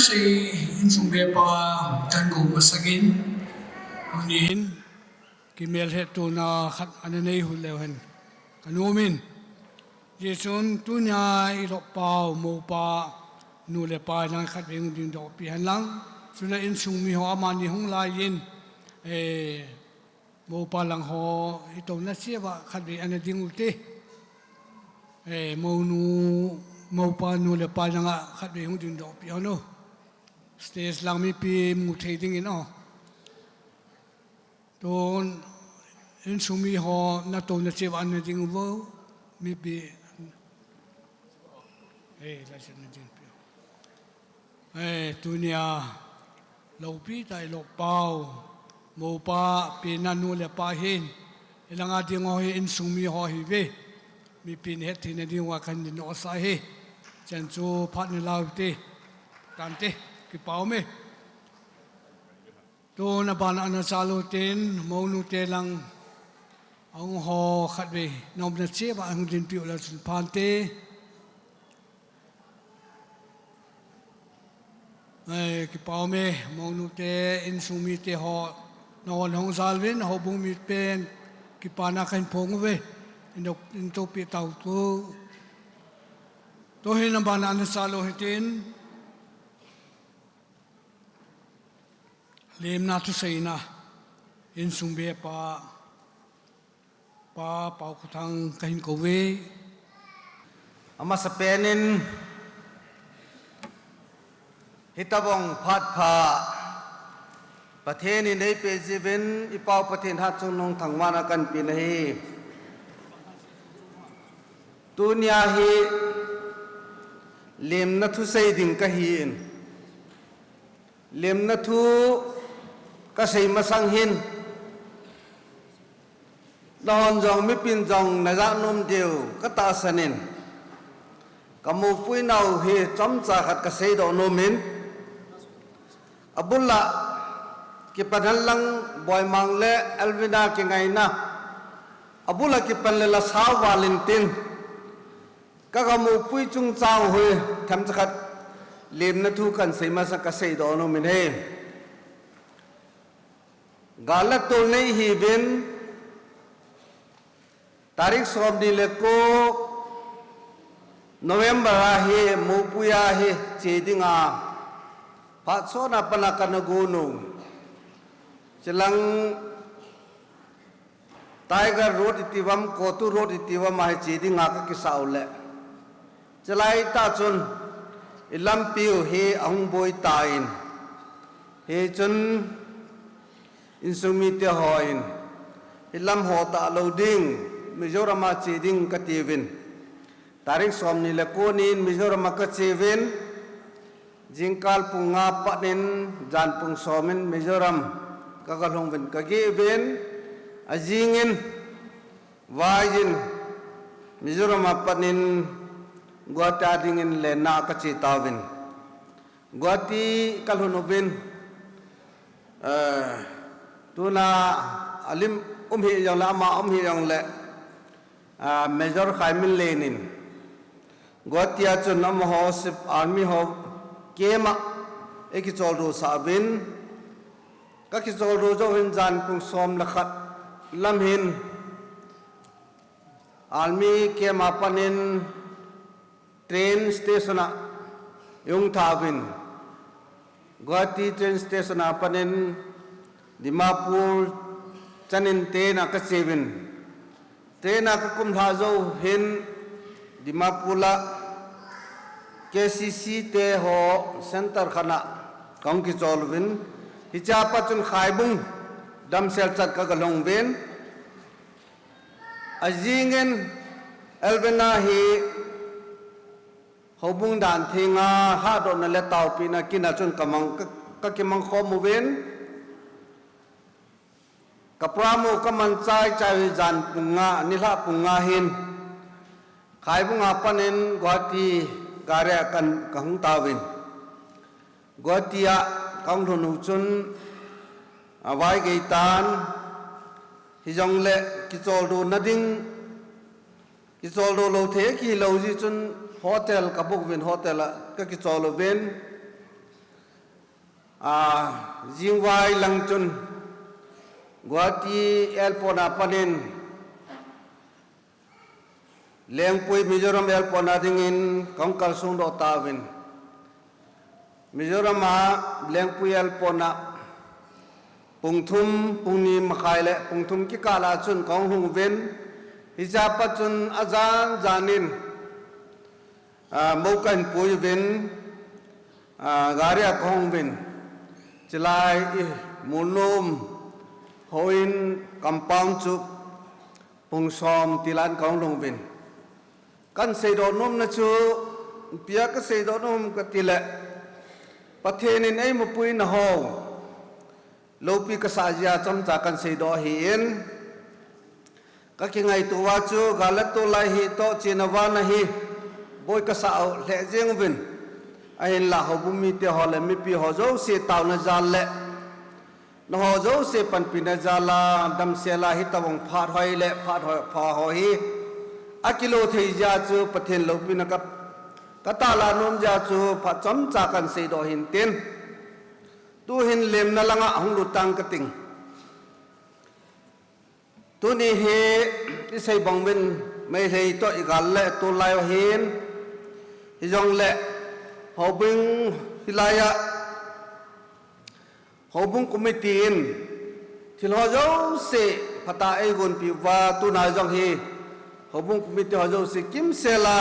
Insung bepa kan go masakin, tunin kimel hettohna khat ana nei hih leu hen kanom in. Hijeh chun tunia i loppa u, moupa nu le pa nang khatvei hung dingdoh peh hen lang. Chule insung mi ho amani hung lai in, eh, moupa lang ho i touna cheh uva khatvei ana ding u te. Eh, mounu, moupa nu le pa nang a khatvei hung dingdoh peh hen o. Stage lang mipi mu thei dingin o. Tun, insung mi ho natouna cheh uva ana ding uvo, mipi. Eh, la chen na ding peh. Eh, tunia, loupi tah i loppa u, moupa, pi na nu le pa hin, i langa ding ho hi insung mi ho ahiuve. Mipin hetthei na diuva kan dingdoh sah ahi. Chan chu phat ni lau te, tante, kipa um e. Tun abana ana chal u tin, mounu te lang, ahung ho khatvei, na umna cheh uva hung dinpeh u le chun phante. Eh, kipa um e, mounu te, insung mi te ho, na hon hung jal uvin, houbung mi pen, kipana kahin phong uve, in do, in topi tau tu. Tuhin abana ana chal u hitin, lemna thuseina, insung bepa, Pa Paokhothang kahin kou uve. Amasapen in, hitobang phat pha Pathen in eipeh jiuvin, i Pa u Pathen hatchungnung thangvahna kahin pe ahi. Tunia hi lemna thusei ding kahin. Lemna thu kasei masang hin, na hon jong mipin jong na ja nom diu katahsan in, ka mupui nau hi chomcha khat kasei doh nom in, abul a kipan hen lang Boimang le Elvina kingaina, abul a kipan le Lasao Valentin, ka, ka mupui chungchang u hi themcha khat lemna thu kahin sei masang kasei doh nom in ahi. Gal le tol nei hiuvin, tarik somni le ko November a hi mupui a hi che dinga phat sot na pat a kana gon u. Chilang Tiger Road iti uvam, Kotu Road iti uvam a hi che dinga kakisah u le, chulai tah chun i lampi u hi ahung boi tan, hichun insung mite hon, hi lam ho tah lou ding, Mizoram a che ding kati uvin, tarik somni le ko ni in Mizoram a kache uvin, jingkah pung nga pat in jan pung som in Mizoram kaga lhung uvin kageh uvin, ajing in, vai in, Mizoram a pat in Guwahati a ding in lenna a kache tauvin. Guwahati kalhun uvin, eh, tuna alim um hih jongle, ama um hih jongle, ah, Major Khaiminlen in Guwahati a chun amaho sip army ho camp a eikicholdo sah uvin, kakicholdo jou hin jan pung som le khat lam hin army camp a pat in train station a eihung tha uvin, Guwahati train station a pat in Dimapur chan in train a kache uvin, train a kakum lha jou hin Dimapur a K C C te ho center khat a kahung kichol uvin, hiche a pat chun Khaibung damsel chan kaga lhung uvin, ajing in Elvina hi houbung dan theng a hatdohna le taopehna kin a chun kamang, ka, kakimang khom uvin, ka program u kaman chai chai u hi jan pung nga, nilhah pung nga hin Khaibung a pat in Guwahati gari a kan, kahung tauvin. Guwahati a kahung lhun u chun, a, vai gei tan, hijongle kicholdo na ding, kicholdo lou thei kilou jeh chun hotel kabook uvin, hotel a kakichol uvin. A, jingvai lang chun Guwahati Airport a panin Lengpui Mizoram Airport a dingin kahung kalsong doh tauvin. Mizoram a Lengpui Airport a pung thum, pung ni makhai le pung thum kikah a chun kahung hung uvin. Hiche a pat chun ajan jan in, a, mo kahin pui uvin, a, gari a kahung uvin. Chulai i Molnom houin compound chu pung som tilan kahung lhung uvin. Kahin seidoh nomna chu, ipi a kaseidoh nom kati le, Pathen in eimapuina ho loupi kasah jeh a chomcha kahin seidoh ahin, kakingaito uva chu gal le tol lai hi toh chena vana hi boi kasah u lheh jeng uvin. Ahinla houbung mite ho le mipi ho jouse taona jal le nangho jouse panpina jal a, damsel a hitobang phat hoi le phat hoi pha ho hi akilo thei jeh a chu Pathen loupina ka, katahlang nom jeh a chu phat chomcha kahin seidoh ahin tin. Tuhin lemna langa hung lut tang kating. Tuni hi isei bang uvin Meitei toh igal le tol lai u ahin, hijongle houbung hilai a houbung committee in thil ho jouse phatah a eigonpeh uva, tuna jong hi houbung committee ho jouse kimsel a,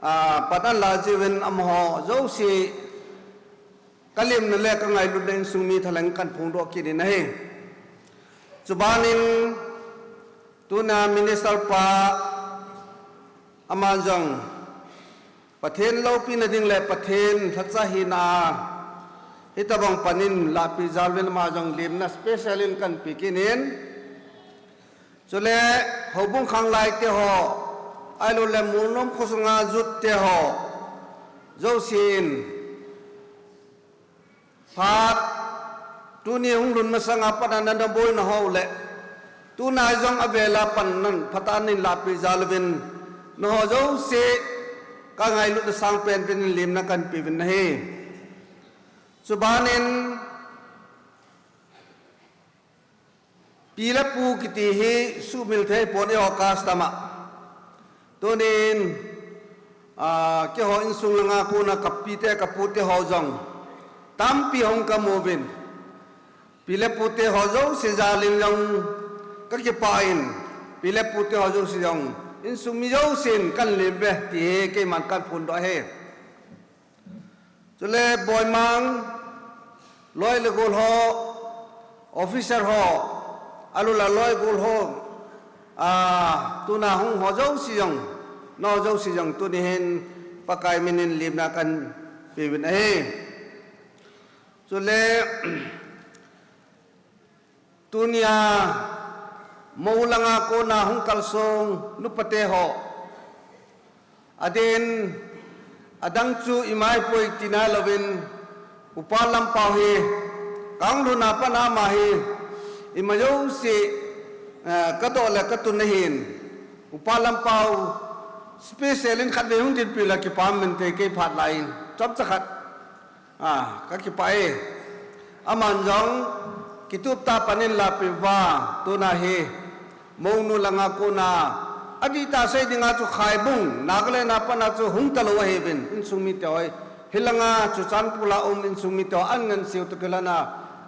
a, pan alah jiuvin amaho jouse kalemna le kangailutna insung mi thalheng kahin phongdoh kit in ahi. Chubanin tuna minister pa aman jong Pathen loupina ding le Pathen lhacha hina a hitobang pan in lahpeh jal uvin ama jong lemna special in kahin pe kit in. Chule houbung khanglai te ho, ahilou le Molnom khosunga jut te ho, jouse in phat tuni hung lhun masanga pat a nana boina ho le tuna jong avel a pan nan phatah a nin lahpeh jal uvin, nangho jouse kangailutna sangpen pen in lemna kahin pe uvin ahi. Chubanin pi le pu kiti hi sumil thei pon eiho custom a. Tunin, a, keiho insung langa kona kapi te kapu te ho jong tampi hung kamu uvin. Pi le pu te ho jouse jal in jong kakipah in, pi le pu te ho jouse jong insung mi jousen kahin lem uve ti hi keiman kahin phondoh ahi. Chule boimang, loi le gol ho, officer ho, ahilou le loi gol ho, a, tuna hung ho jouse jong, nangho jouse jong tuni hin Pakai min in lemna kahin pe uvin ahi. Chule tunia mo langa kona hung kalsong nupa te ho, adeh in adang chu ima ahipoi tina louvin, Upa Lampau hi kahung lhun a pat a ama hi ima jouse, eh, kadoh le katun ahin, Upa Lampau special in khatvei hung dinpi le kipah um inte, kei phat lai in chomcha khat a, kakipah e. Aman jong kitup tah a pan in lahpeh uva, tuna hi Monu langa kona adihtah sei dinga chu Khaibung, Nagaland a pat a chu hung talou ahiuvin, insung mite ho, hilanga Churachandpur a um insung mite ho an ngansiu toh kilhon a,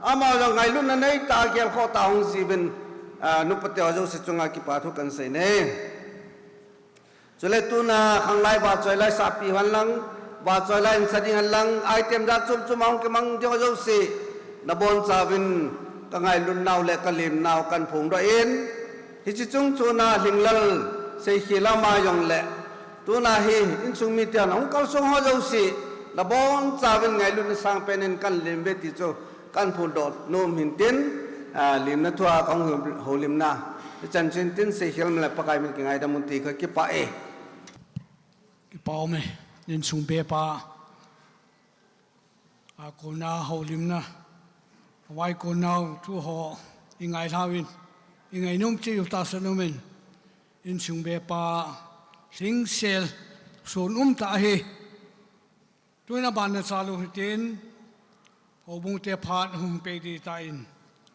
ama jong ngailutna neitah a gelkhoh tah a hung jiuvin, a, nupa te ho jouse chunga kipa thu kahin sei e. Chule tuna khanglai vahchoi lai sahpi hen lang, vahchoi lai insa ding hen lang, item jat chom chom a hung kimang ding ho jouse, nabonchauvin kangailut nau le kalem nau kahin phongdoh in, hiche chung chon a Lhinglal Seikhel ama jong le, tuna hi insung mite hon hung kalsong ho jouse, nabonchauvin ngailutna sangpen in kahin lem uve ti chu kahin phondoh nom in tin, a, lemna thua kahung hou, houlimna hichan chun tin, Seikhel min le Pakai min kingaidam un ti kakipah e. Kipah um e, insung bepa a kona houlimna, vai kona u thu ho ingailhauvin, ingainom cheh u tahsan um in, insung bepa Lhingsel sun um tah ahi. Tuin aban nachal u hitin, Houbung te phat hung pe di ta in,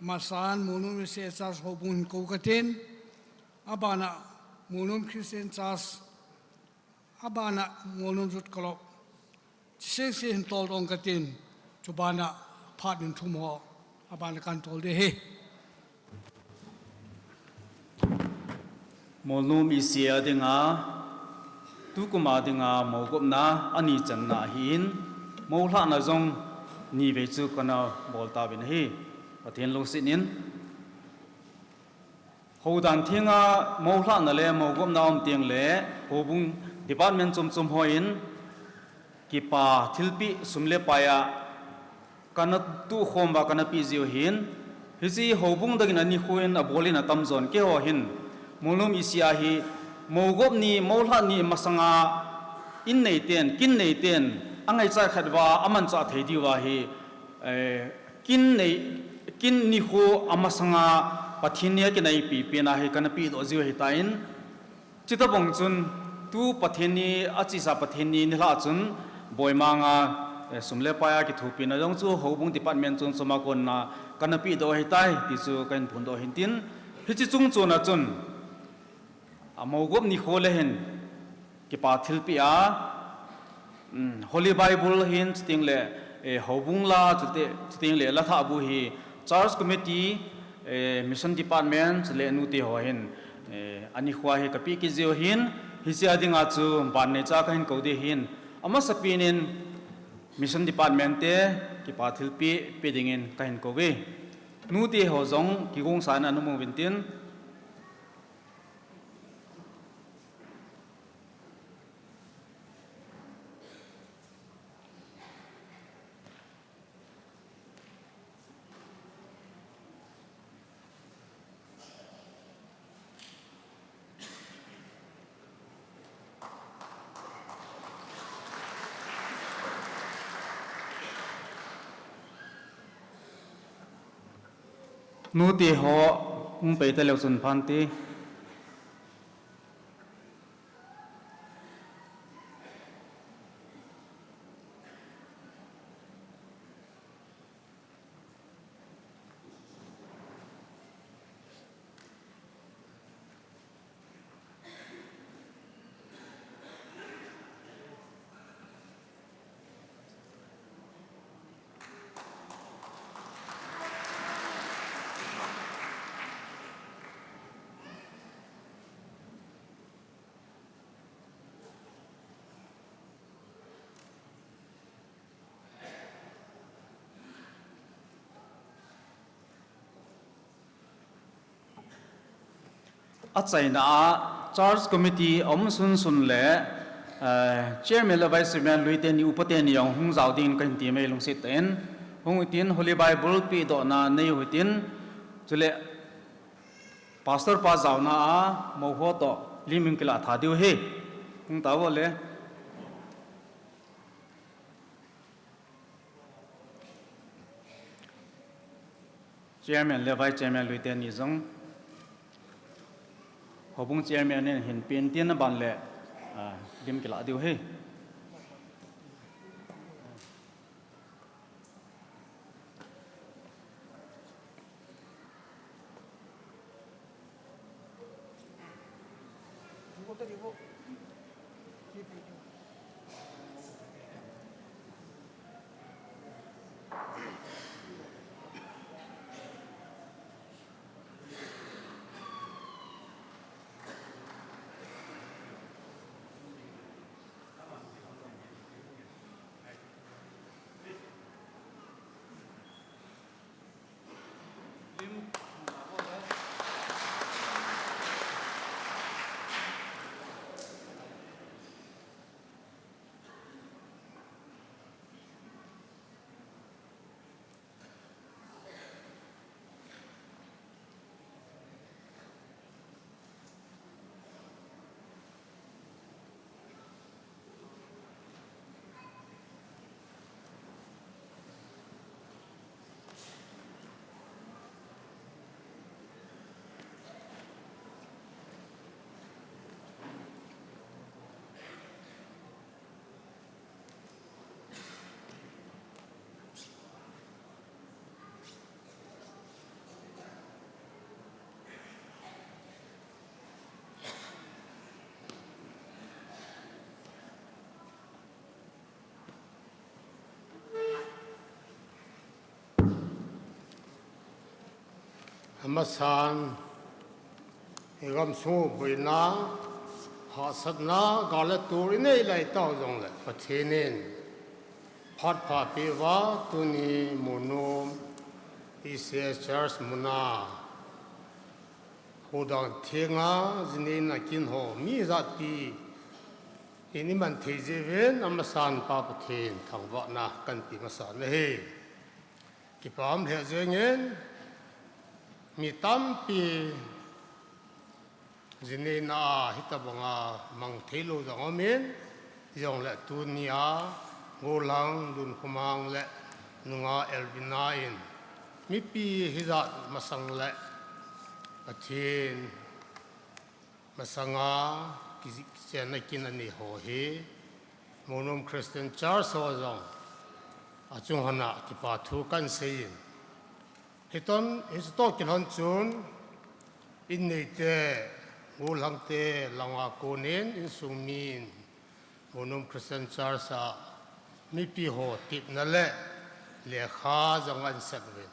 masan Molnom E C A Church houbung hin kou katin, abana Molnom Christian Church, abana Molnom Youth Club, seng se hin tol dong katin, chubana phat min thum ho, abana kan tol de he. Molnom E C A dinga, tukum a dinga, mougopna, ani channa ahin, mouhlahna jong nivei chu kana bol tauvin ahi, Pathen lungset in. Houdan thenga mouhlahna le mougopna um teng le, houbung department chom chom hon, kipa thilpeh sum le pai a, kana tukhom uva kana peh jiu ahin, hiche houbung dang in ani khu in abol in atam jon keiho hin, Molnom E C A hi, mougop ni, mouhlah ni masanga, in nei ten, kin nei ten, angaichat khat uva, amanchah thei diu ahi, eh, kin nei, kin ni khu amasanga, Pathen ni a kinaipi pen ahi kana pehdoh jiu ahitan, Chutobang chun, tu Pathen ni, achesa Pathen ni, nilhah chun, boimang a, eh, sum le pai a kithopina jong chu, houbung department chom chom a kona, kana pehdoh ahitai, ti chu kahin phondoh ahin tin, hiche chung chon a chun, amougop nikho le hin, kipa thilpeh a, um, Holy Bible hin, chuteng le, eh, houbung la, chute-, chuteng le la thahbu hi, Church Committee, eh, Mission Department, chule nute ho hin, eh, ani khu a hi kapeh kit jiu ahin, hiche a dinga chu ban neicha kahin kou de ahin, amasapen in Mission Department te kipa thilpeh pe dingin kahin kou ve. Nute ho jong kigongsa in ana um uvin tin, nute ho hung pei taleu chun phante. Achaina a Church Committee aum sunsun le, eh, Chairman le Vice Chairman lui teni upa teni jong hung jao dingin kahin ti mai lungset tah in. Hung utin Holy Bible pehdohna nei u hitin, chule Pastor pa jaona a mou ho toh lim in kilah tha diu ahi. Hung tao le. Chairman le Vice Chairman lui teni jong, houbung Chairman in hin pen tin aban le, ah, lim kilah diu ahi. Masan, i gamsung boina, hahsatna, gal le tul i nei lai tau jongle, Pathen in phat pha peh uva, tuni Molnom E C A Church muna, Hudang Thenga, jinei nakin ho, mi jat pi, in i man thei jeh uvin, amasan Pa Pathen thangvahna kan pe masa ahi. Kipa um lheh jengin, mi tampi jinei na a hitabanga mang thei lou jong um in, jongle tunia, Golhang Lunkhumang le nunga Elvina in, mipi hijat masang le Pathen masanga ki-, kichenna kin anei ho hi, Molnom Christian Church ho jong, achung lhona kipa thu kan seiyin. Hiton, hiche toh kilhon chun, in neite, Golhang te, langa konin, insung min, Molnom Christian Church a, mipi ho tepna le, lekha jong ahin sat uvin,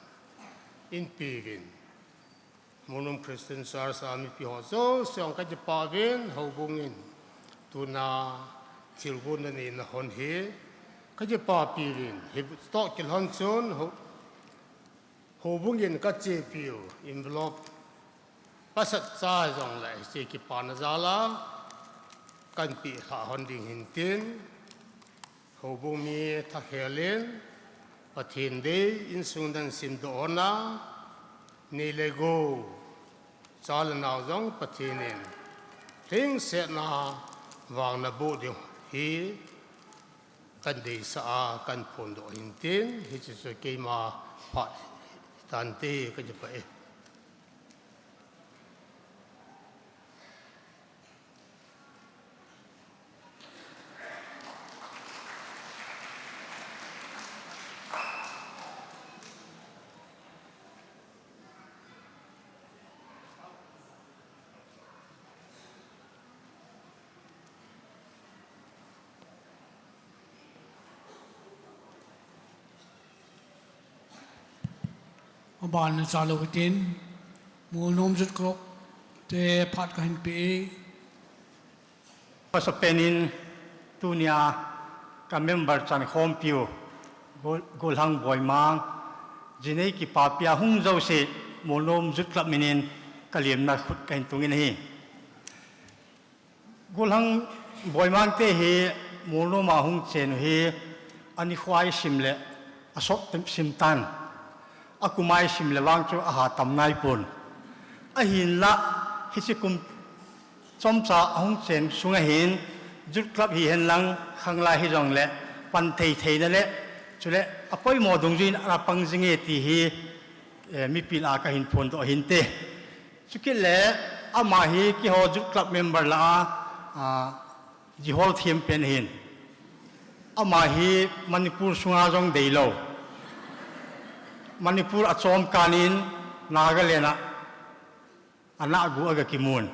ahin pe uvin. Molnom Christian Church a mipi ho jouse jong ka kipa uvin, houbung in tuna thilgon na neina hon hi ka kipapi uvin, hitoh kilhon chun hou-, houbung in ka chepiu envelope pasat cha jongle hiche kipana jal a kan pe lha hon ding hin tin, houbung mi thakhel in, Pathen dei insung dan simdoh hon a, nei le gou, cha le nao jong Pathen in lhingsetna vang naboh ding hi kan deisah a kan phondoh hin tin, hiche chu keima phat tante ka kipah e. Aban na cha lou hitin, Molnom Youth Club te phat kahin pe e. Masapen in tunia ka member chankhompiu, Gol-, Golhang Boimang, jinei kipapia hung jouse, Molnom Youth Club minin ka lemna khut kahin tungin ahi. Golhang Boimang te hi Molnom a hung chen u hi, ani khua i sim le asot sim tan. Akum a i sim le vang chu aha tam naipon. Ahinla, hiche kum chomcha ahung chen sunga hin, Youth Club hihen lang, khanglai hijongle, pan thei theina le, chule apoimo dungjuiyin ana pang jinge ti hi, eh, mipi lah a kahin phondoh hinte. Chukit le, ama hi keiho Youth Club member lah a, a, jihol thiam pen ahin. Ama hi Manipur sunga jong deilou. Manipur achom kanin Nagaland a ana gu aga kimun.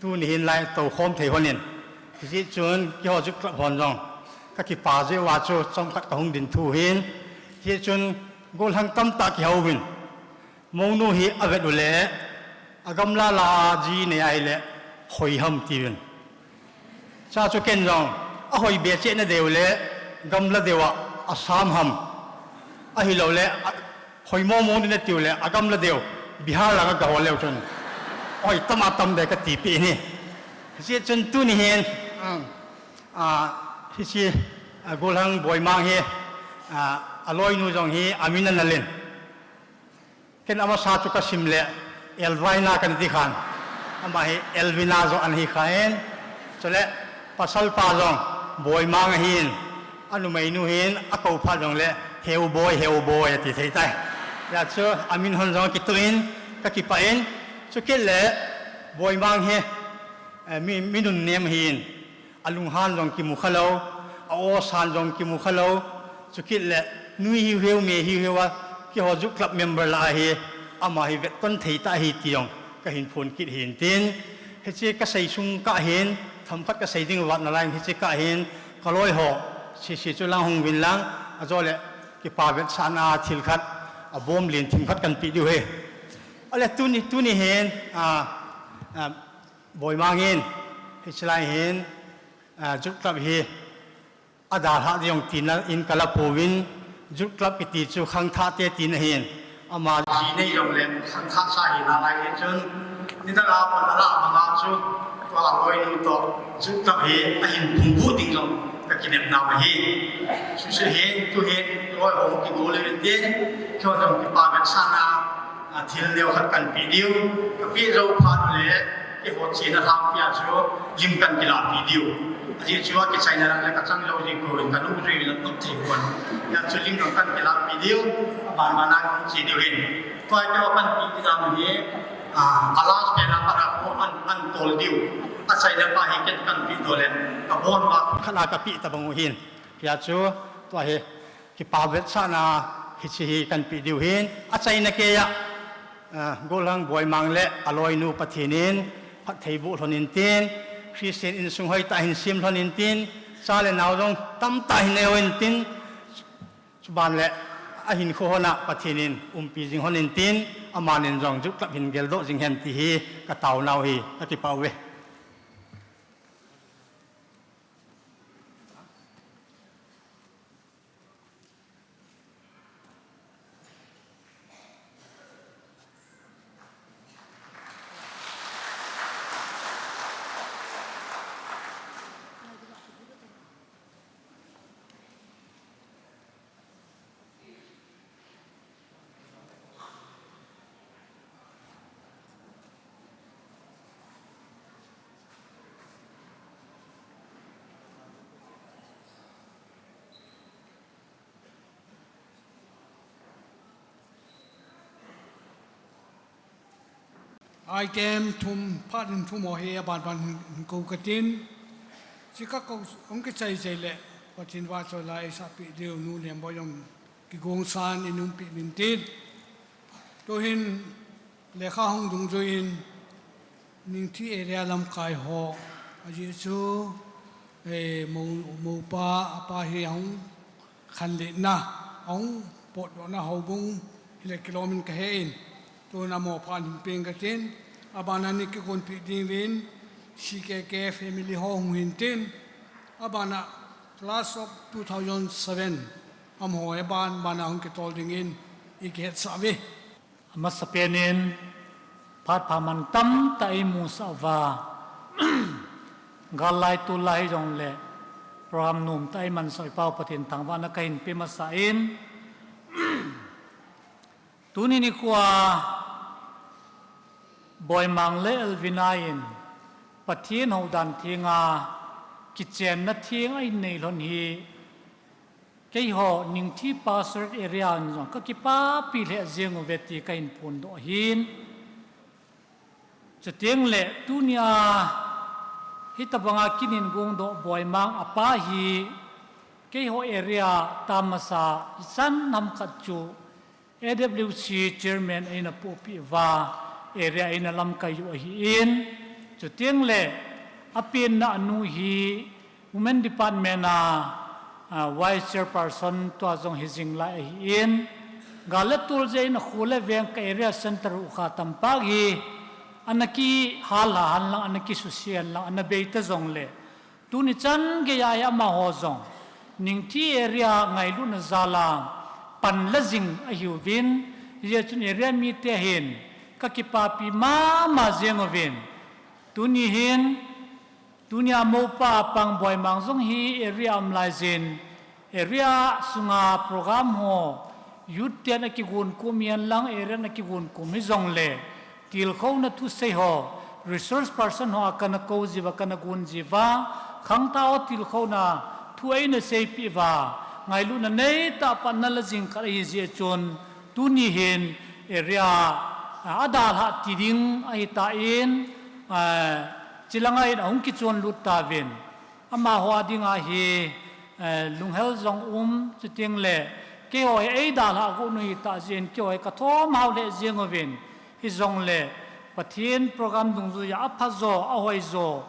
Tuni hin lai toukhom thei honin. Hijeh chun keiho Youth Club hon jong ka kipa jeh uva chu chomkhat kahung ding thu hin. Hijeh chun Golhang tamtah kihouvin. Mounu hi avet u le, agamla lah a ji nei ahile, hoi ham tiuvin. Cha chu ken jong, ahoi be cheh nadei u le, gamla deu a, Assam ham. Ahilou le, a, hoi momo natiu le, agamla deu, Bihar lang a gahol leu chun. Hoi tam a tam dei kati peh in ahi. Hijeh chun tuni hin, um, a, hiche, a, Golhang Boimang hi, a, aloinu jong hi, amin ana len. Ken amasa chu kasim le, Elvina kana ti khan. Ama hi Elvina jo ana hi khan. Chule, pasal pa jong, Boimang ahin. Anumeinu hin, akou phat jongle, Heu Boi, Heu Boi, ati thei tai. Hijeh chun, amin hon jong kituh in, kakipah in. Chukit le, Boimang hi, eh, mi, mi nunnem ahin. Alunghan jong kimu khalou, a-o san jong kimu khalou, chukit le nui hiuhiu, me hiuhiu a, keiho Youth Club member lah a hi, ama hi vetton thei tah ahi ti jong kahin phon kit hin tin, hiche kasei sung kah hin, themkhat kasei ding vat nalai in hiche kah hin, kaloi ho, sese chu lang hung uvin lang, ajole kipa vetsahna thil khat, abom len thim khat kan pe diu ahi. Ale tuni, tuni hin, a, a, Boimang in, hichelai hin, a, Youth Club hi, adalhah ding jong tina in kala pouvin, Youth Club kiti chu khangthah te tina hin, ama ji nei jongle khangthah sa hi nalai hi chun, nidang a pan ala banga chu, tua loinu toh, Youth Club hi ahin phungvuh ding jong kakinem nau ahi. Suse hin, tu hin, loi hung kigo le tin, keiho jong kipa vetsahna, a, thil neo khat kanpeh diu, kapeh jou phat le, keiho chena lhangpi a chu lim kan kilahpeh diu. Ajeh chu akichaina lang le kachang jou jing poi, kanu jui le tut thei pon. Hijeh chun lim jong kan kilahpeh diu, aban ban a kahung che diu hin. Tua keiho kanpeh ding dan hi, a, a last pen a pat a khu an, an tol diu. Achaina pa hi ken kanpeh doh le, kabon uva khat a kapeh tabang u hin. Hijeh chun, tua hi, kipa vetsahna hiche hi kanpeh diu hin, achaina keiya, a, Gollhang Boimang le aloinu Pathen in phatthei boh lhon intin, Christian insung hoitah hin sem lhon intin, cha le nao jong tamtah hin nei lhon intin, chuban le ahinkho hon a Pathen in umpi jing lhon intin, amanin jong Youth Club hin geldoh jing hen ti hi kataonau hi, kakipah uve. Item thum, phat in thum ho hi aban ban hin kou katin. Chikah kou hung kichai chai le, Pathen vahchoi la eisahpeh diu nu Lemboi jong kigongsan in umpi min tin. Tuhin lekha hung dungjuiyin Ningthi area lamkai ho, ajeh chu, eh, mou, moupa, apa hi ahung khanletna, ahung potdohna houbung hile kilom in kahe in, tuna mo phat hin peng katin, abana nei kigonpeh ding uvin, C K K family ho hung hin tin, abana class of two thousand seven, amaho hi aban bana hung kitol dingin, i kihetsah uve. Amasapen in, phat pha mantam tah eimusah uva, gal lai tol lai hijongle, program nomtah eimansah u hi Pathen thangvahna kahin pe masah in, tuni nikho a, Boimang le Elvina in, Pathen houdan thenga, kichenna theng ahin nei lhon hi, keiho Ningthi Pastorate Area in jong kakipapi lheh jeng uve ti kahin phondoh ahin. Chuteng le tunia hitobanga kin in gongdoh Boimang apa hi keiho area tah masa ichan ham khat chu A W C chairman eina pohpeh uva area eina lamkai u ahin. Chuteng le apenna anu hi Women Department a, a, Vice Chairperson tua jong hijing lai ahin. Gal le tol jeh in akho le veng ka area center u kha tampak hi ana kihal lha hen lang, ana kisuse hen lang, ana bei tajongle, tuni chan geiya hi amaho jong Ningthi area ngailutna jal a pan la jing ahiuvin, hijeh chun area mite hin kakipapi mama jeng uvin, tuni hin Tunia moupa apang Boimang jong hi area um laijin, area sunga program ho, youth ten akigon kom hen lang, area in akigon kom hijongle, tilkhouna thusei ho, resource person ho a kana kou jiuva, kana gon jiuva, khangthah ho tilkhouna thu eina seipeh uva, ngailutna neitah a pan ana la jing khat ahijeh chun, tuni hin area, a, adalhah ti ding ahitan, a, chulanga in ahung kichonlut tauvin. Amaho dinga hi, eh, lunghel jong um, chuteng le, keiho hi eidalhah got u hitah jeh in, keiho hi kathom hao lheh jeng uvin, hijongle, Pathen program dungjuiya aphajo, ahoijo,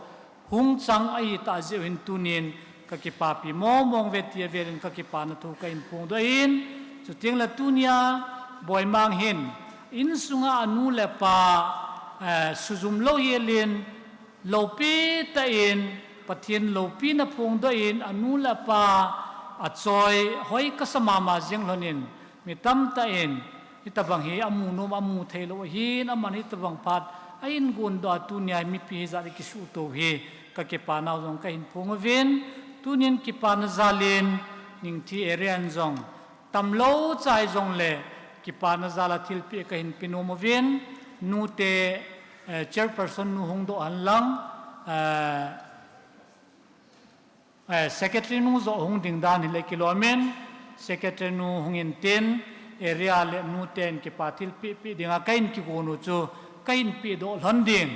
hung chang ahitah jeh u hin tunin, kakipapi mong mong uve ti avelin kakipana thu kahin phongdoh in, chuteng le tunia, Boimang hin, Insunga anu le apa, eh, sujum lou helin, loupi tah in, Pathen loupina phongdoh in, anu le apa achoi hoi kasa mama jing lhonin, mi tamtah in, hitabang hi amu nom, amu thei lou ahin, aman hitabang phat ahin gondoh a, tunia mipi hijat kisuto hi, kakipa nau jong kahin phong uvin, tunin kipana jalin, Ningthi area in jong, tamlou chai jongle, kipana jal a thilpeh kahin pe nom uvin, nute, eh, chairperson nu hung doh hen lang, eh, eh, secretary nu joh hung ding dan hile kilom in, secretary nu hung intin, area le nuten kipa thilpeh peh dinga kahin kigon u chu, kahin pehdoh lhon ding.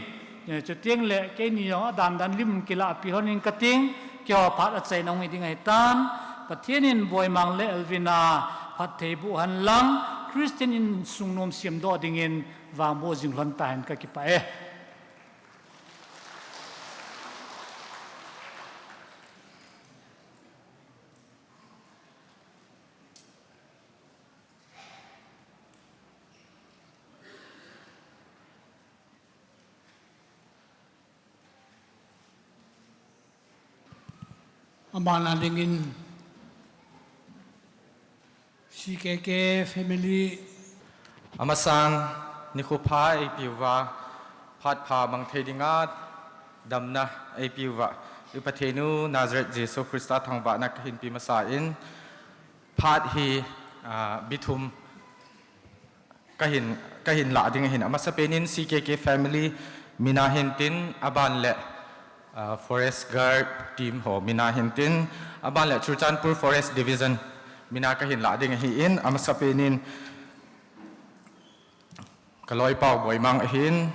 Eh, chuteng le keini jong adan dan lim kilah peh lhon in kating, keiho phat achaina hung hi ding ahitan, Pathen in Boimang le Elvina phatthei boh hen lang, Christian insung nom semdoh dingin vangboh jing lhon tahen, kakipah e. Abana dingin C K K family. Amasang nikho pha eipeuva, phat pha mang thei dinga damna eipeuva, i Pathen u Nazareth Jesu Christa thangvahna kahin pe masa in, phat hi, ah, bithum kahin, kahin lah ding ahin, amasapen in C K K family mina hintin, aban le, ah, Forest Guard team ho mina hintin, aban le Churachandpur Forest Division mina kahin lah ding ahin, amasapen in, kaloipau Boimang ahin,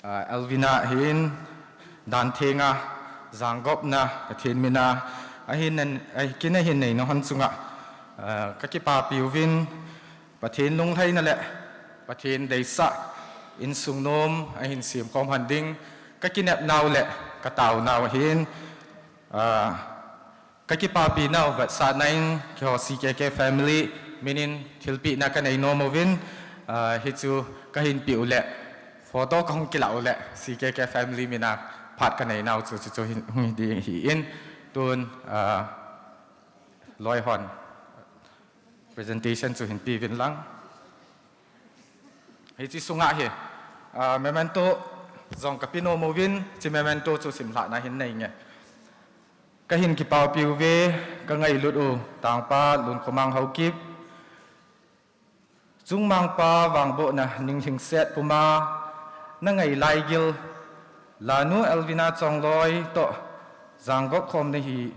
ah, Elvina ahin, Danthenga, Janggopna, Pathen mina, ahin, ahin, ahin neina hon chunga, ah, kakipapi uvin, Pathen lunglhaina le Pathen deisah insung nom ahin semkhom hon ding, kakinep nau le katao nau ahin, ah, kakipapi nau vetsahna in keiho C K K family minin thilpehna kanei nom uvin, ah, hichu kahin peh u le photo kahung kilah u le C K K family mina phat kanei nau chu, chu, chu hin, hung hi ding ahin, tun, ah, loi hon presentation chu hin pe uvin lang. Hiche sunga hi, ah, memento jong kape nom uvin, hiche memento chu simlhahna hin nei nge. Kahin kipapi uve, kangailut u tangpa Lunkhomang Haokip. Chungmangpa vangbohna ninglhingset puma, nangai laigil, Lanu Elvina Chongloi toh, Janggop khom nahi,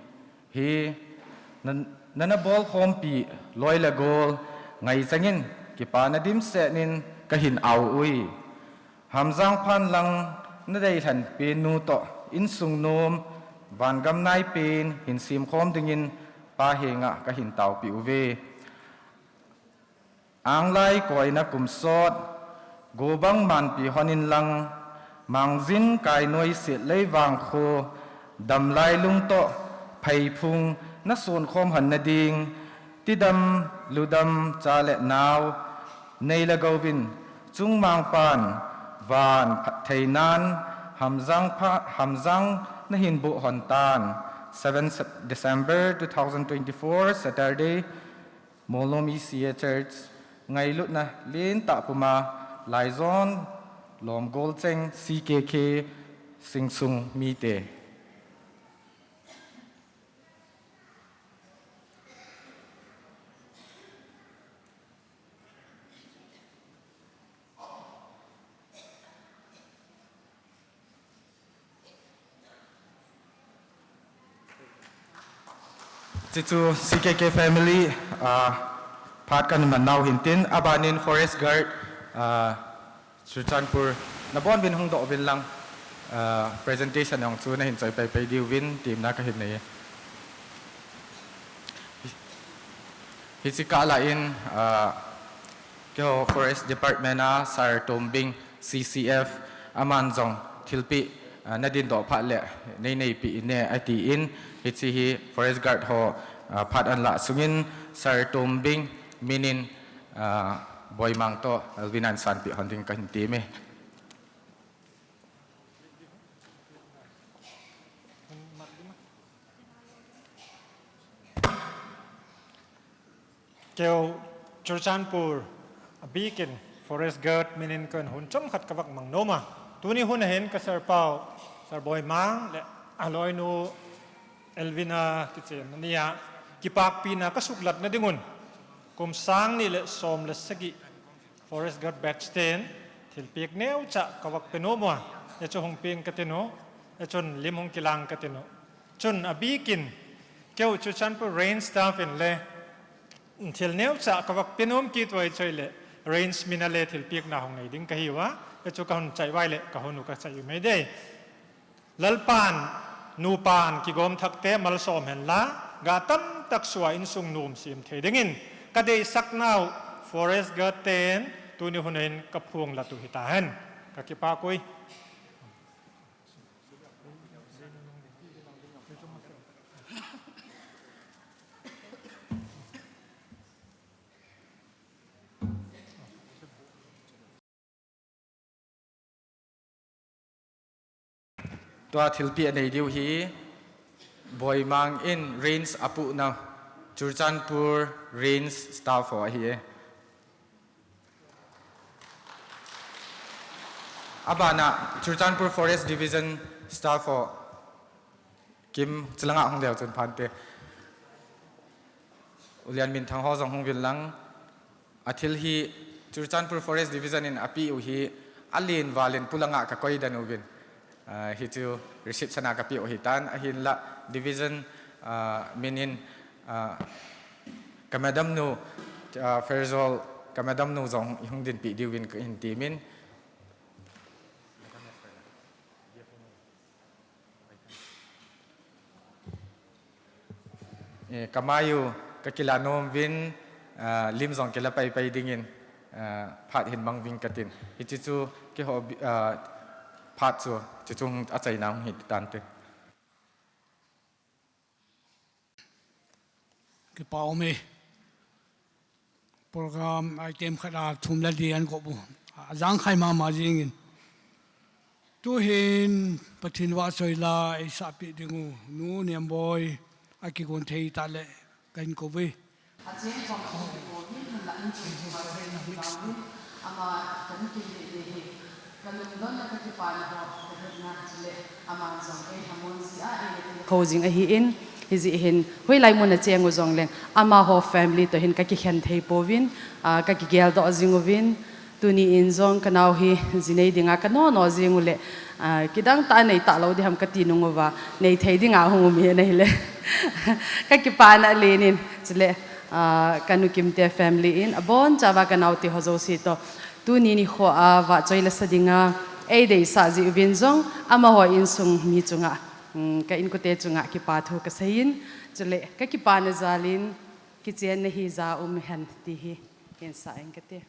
hi, na, nana bolkhompi loi le gol, ngaichangin kipana dimset in kahin ao uve. Hamjang phan lang nadeilhen pennu toh, insung nom, vangam naipen, hin semkhom dingin Pa henga kahin taopi uve. Anglai koina kumsot, gobang manpi hon inlang, mangjin kainoi setlei vangkho, damlai lung toh, pheiphung, nason khom hon nading, tidam, ludam, cha le nao, nei le gouvin, chungmangpan, van, phattheinan, hamjang pha, hamjang nahin boh hon tan, seventh Sep-, December two thousand twenty-four, Saturday, Molnom E C A Church, ngailutna lentah puma, Laijon, Lomgol Cheng, C K K, Singsung mite. Chuchu C K K family, ah, phat kahin man nau hintin, abanin Forest Guard, ah, Churachandpur, nabonuvin hungdoh uvin lang, ah, presentation jong chu nahin choi paipai diuvin, temna kahin nei e. Hiche kah lah in, ah, keiho Forest Department a Sir Tombing, C C F, aman jong thilpeh, ah, nadindoh phat le, nei neipi in e, atin, hiche hi Forest Guard ho, ah, phat ahin lah sungin, Sir Tombing, minin, ah, Boimang toh Elvin in sanpeh hon ding kahin teme. Keu Churachandpur abikin Forest Guard minin kon hun chomkhat kavak mang noma. Tuni hun ahin ka sir pau, Sir Boimang le aloinu Elvina kichen nia kipakpina kasuklatna dingun kum sang ni le som le sagi Forest Guard batch ten thilpek neocha kavak pe nom uva, hichu hung peng kati nom, hichun lim hung kilang kati nom. Chun abikin keu Churachandpur Range staff in le thil neocha kavak pe nom kit uva hichu le Range mina le thilpekna hung nei ding kahi uva, hichu kahung chai uva le kahung u kachai u mai dei. Lalpan, nupan kigom thakte malsom henla, ga tamtak sua insung nom sem thei dingin, kadeisaknau Forest Guard ten tuni hun ahin kaphung latu hitahen. Kakipak ui. Tua thilpeh anei diu hi Boimang in Range apuhnau Churachandpur Range staff ho ahi e. Abana Churachandpur Forest Division staff ho kim chulanga hung leu chun phante. Ulian Minthang ho jong hung vil lang. Athil hi Churachandpur Forest Division in apeh u hi alen valin pulanga kakoi den uvin. Ah, hichu receipt sana kapeh u hitan ahinla division, ah, minin, ah, ka madam nu, ah, Ferzol ka madam nu jong ihung dinpeh diuvin kahin temin. Eh, kamai u kakila nom uvin, ah, lim jong kila paipai dingin, ah, phat hin mang uvin katin. Hichu chu kihou, ah, phat chu, chuchu hung achaina hung hitante. Kipa um e. Program item khat a thum le li an go bu. Ajang khai mama jingin. Tuhin Pathen vahchoi la eisahpeh ding u Nu Nemboi akigon thei tah le kahin kou ve. Acheng chom chu kikou hin, hinla inchung chu Pathen in kibang in, ama kahin kineh ding hi kalungdon le kakipana ho kahetna chule aman jong eilhamon jeh a eina kou jing ahin, hijeh hin hoilai mun a cheng u jongleng amaho family toh hin kakikhen thei pouvin, ah, kakigel doh jing uvin, tuni in jong kanao hi ji nei dinga kanono jing u le, ah, kidang tah a nei talou ding ham kati nung uva, nei thei dinga hung um hi ahile kakipana len in, chule, ah, kanu Kimte family in abonchauva kanaote ho jouse toh tuni nikho a vahchoi la sa dinga eideisah jeh uvin jong amaho insung mi chunga, um, ka inkote chunga kipa thu kasei in, chule kakipana jal in kichenna hi ja um hen ti hi hinsah ing kate.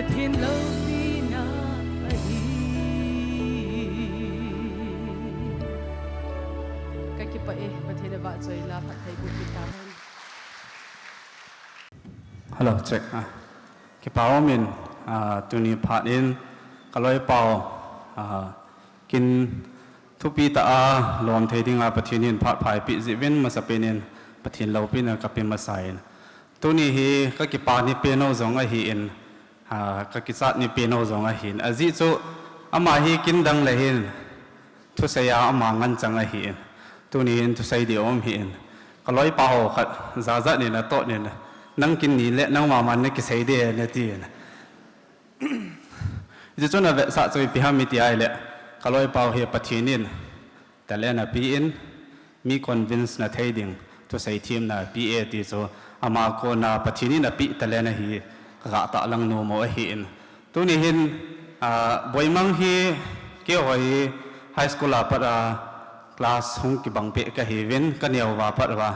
Pathen loupina ahi. Ka kipah e, Pathen a vahchoi la, phatthei boh pita hen. Hello, check. Ah, kipa umin, ah, tuni phat in, ka loipau, ah, kin thupi tah a lom thei dinga Pathen in phat pha eipeh jeh uvin masapen in Pathen loupina ka pe masa in. Tuni hi ka kipa ni pen u jong ahi in, ah, ka kichat ni pen u jong ahi in. Ajeh chu ama hi kin dang le hin, thusei a ama ngen chang ahi in. Tuni hin thusei ding um hi in. Ka loipa ho khat, jat jat in atoh in, nang kin ni le nang mama na kisei ding na ti in. Hichu na vetsah chu ipi ham iti ahile, ka loipau hi Pathen in talent ape in, mi convince na thei ding, thusei themna ape e ti chu, ama kona Pathen in apeh talent ahi, ka gah tah lang nom u ahi in. Tuni hin, ah, Boimang hi, keiho hi high school a pat a class hung kibang peh ka hi uvin, ka neo uva pat uva.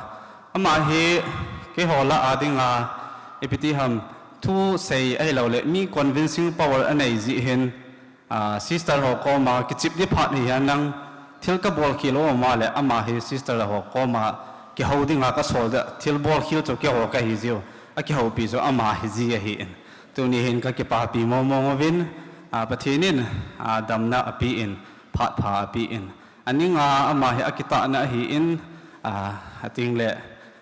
Ama hi, keiho lah a dinga, ipi ti ham, thusei ahilou le, mi convincing power anei jeh hin, ah, sister ho koma kichep ding phat hi hinan lang thil ka bol khel u um a le, ama hi sister ho koma kihou dinga ka sol ding, thil bol khel chu keiho ka hi jiu, a kihoupi chu ama hi ji ahi in. Tuni hin ka kipapi mong mong uvin, ah, Pathen in, ah, damna ape in, phat pha ape in. Aning a ama hi akitahna ahi in, ah, ating le,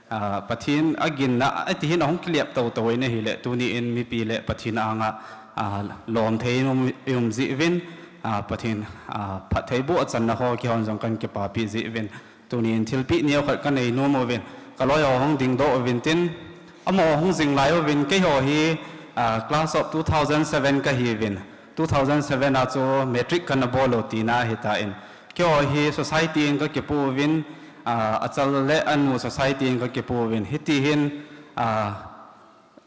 ah, Pathen aginna, ati hin ahung kilep tou tou in ahile, tuni in mipi le Pathen anga, ah, lom thei in um, um jeh uvin, ah, Pathen, ah, phatthei boh a channa ho kihon jong kan kipapi jeh uvin, tuni in thilpeh neo khat ka nei nom uvin, ka loi ho hung dingdoh uvin tin, amaho hung jing lai uvin, keiho hi, ah, class of two thousand seven ka hi uvin, two thousand seven a chu matric kana bol u tina ahi tan, keiho hi society in ka kipu uvin, ah, achal le anu society in ka kipu uvin. Hiti hin, ah,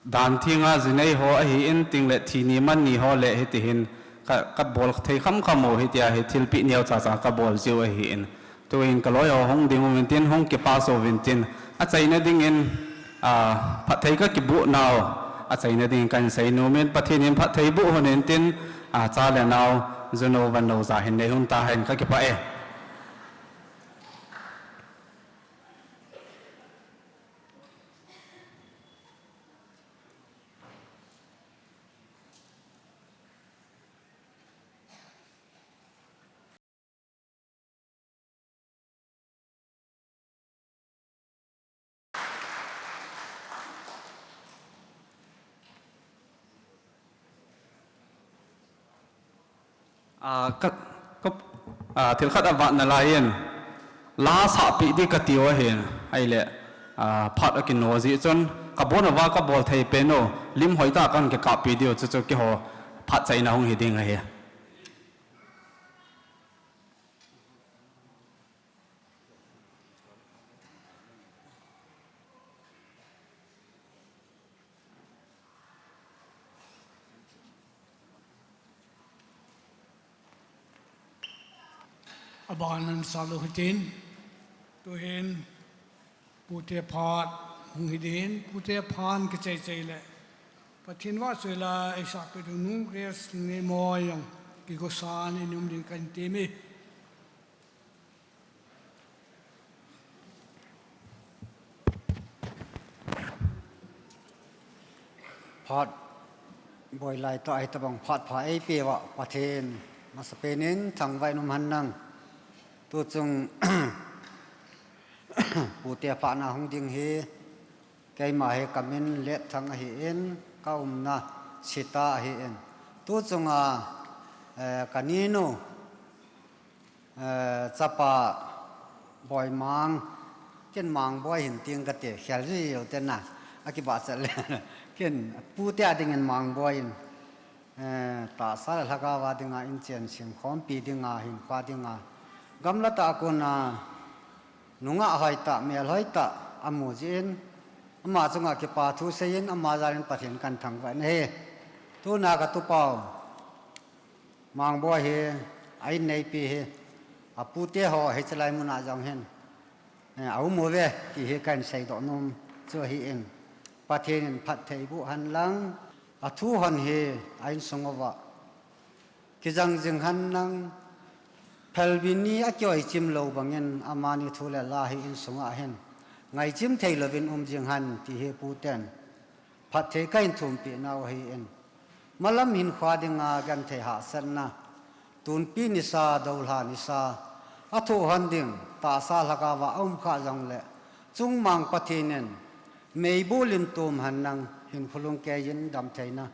dan thenga jinei ho ahi in, ting le thi ni man ni ho le hiti hin ka, ka bol thei kham kham u, hitia hi thilpeh neo cha cha ka bol jiu ahi in. Tuin ka loi ho hung ding uvin tin, hung kipa so uvin tin, achaina dingin, ah, phatthei ka kiboh nau, achaina dingin kan sei nom in, Pathen in phatthei boh hon in tin, ah, cha le nao, junu vannu ja hin nei hon ta hen, ka kipah e. Ah, ka, ka, ah, thil khat avat nalai in, la sahpeh ding kati u ahin, ahile, ah, phat akino jeh chun, ka bon uva ka bol thei pen u, lim hoitah a kan kikappi diu, chuchu keiho phat chaina hung hi ding ahi. Aban nan sal u hitin, tuhin, pute phat hung hi ding, pute phat kichai chai le, Pathen vahchoi la, eisahpeh u nu Grace Ngeimoi jong kigosan in um ding kan ti mi. Phat boi lai tah hitobang phat pha eipeh uva Pathen masapen in thangvah in um hen lang. Tuchung pute phat na hung ding hi, keima hi ka min Letthang ahi in, ka umna Sita ahi in. Tuchunga, eh, ka ninu, eh, chapa Boimang, ken Mangboi hin ting kate, khel ji u te na, akibahchet le, ken pute a dingin Mangboi in, eh, tahsa le lhagao a dinga inchen semkhompi dinga, hinkho dinga, gamla tah a kona, nungah hoitah, mel hoitah amu jeh in, ama chunga kipa thu sei in, ama jal in Pathen kan thangvah in ahi. Tuna ka tupau Mangboi hi, a inneipi hi, apute ho hiche lai muna jong hin, eh, aum uve, ti hi kan seidoh nom chu ahi in. Pathen in phatthei boh hen lang, Athu hon hi a insung uva kijang jing hen lang, phelbi ni a kioi chim lou bangin amani thu le la hi insung a hin ngaichim thei louvin um jing hen ti hi puten phatthei kahin thumpeh nau ahin, malam hin khua dinga genthei hahsatna, tunpi nisa, doulha nisa, athu hon ding tahsa lhagao a um kha jongle, chungmang Pathen in meibol in tum hen lang, hinkho lungkei in damtheina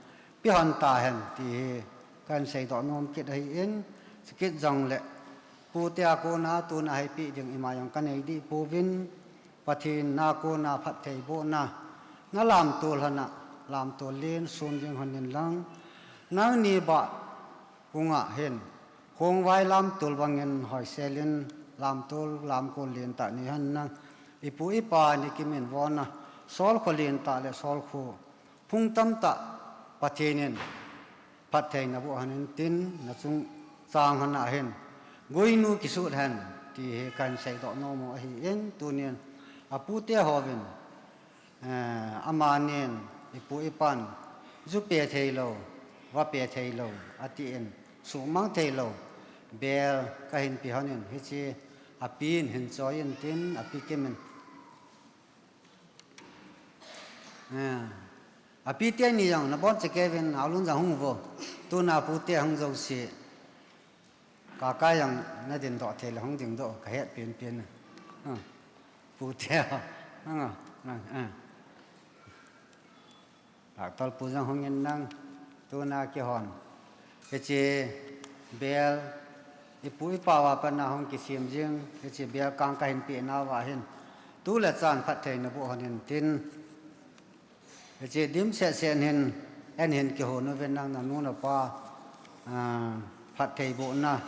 pe hon tahen ti hi kahin seidoh nom kit ahin, chukit jongle, pute a kona tuna heipeh ding ima jong kanei deh pouvin, Pathen a kona phattheibohna, na lamtol hon a, lamtol len sun jing hon in lang, nangni bah kung a hin, khongvai lamtol bangin hoisel in, lamtol lamkol lentah nei hon lang, ipu ipa ni kimin von a, solkho lentah le solkho phung tamtah Pathen in phatthei naboh hon in tin, na chungchang hon a hin guinu kisut hen ti hi kahin seidoh nom u ahin, tunin apute hovin, eh, amanin ipu ipan ju pe thei lou, va pe thei lou, atin, sumang thei lou bel kahin pe hon in, hiche apin hin choi in tin, api kimin. Eh, api teni jong nabon chekei uvin, alun jong hung uvo. Tuna pute hung jouse. Kaka jong nadin doh thei le hung ding doh, kahet penpen. Ah, pute, ah, ah, ah. Doctor pu jong hung in lang, tuna kihon. Hiche bel, ipu ipa uva pat na hung kisem jing, hiche bel kang kahin pe nauva hin, tu le chan phatthei naboh hon in tin. Hiche dimset set hin, eihin kihon uvin lang, nanu napa, ah, phattheibohna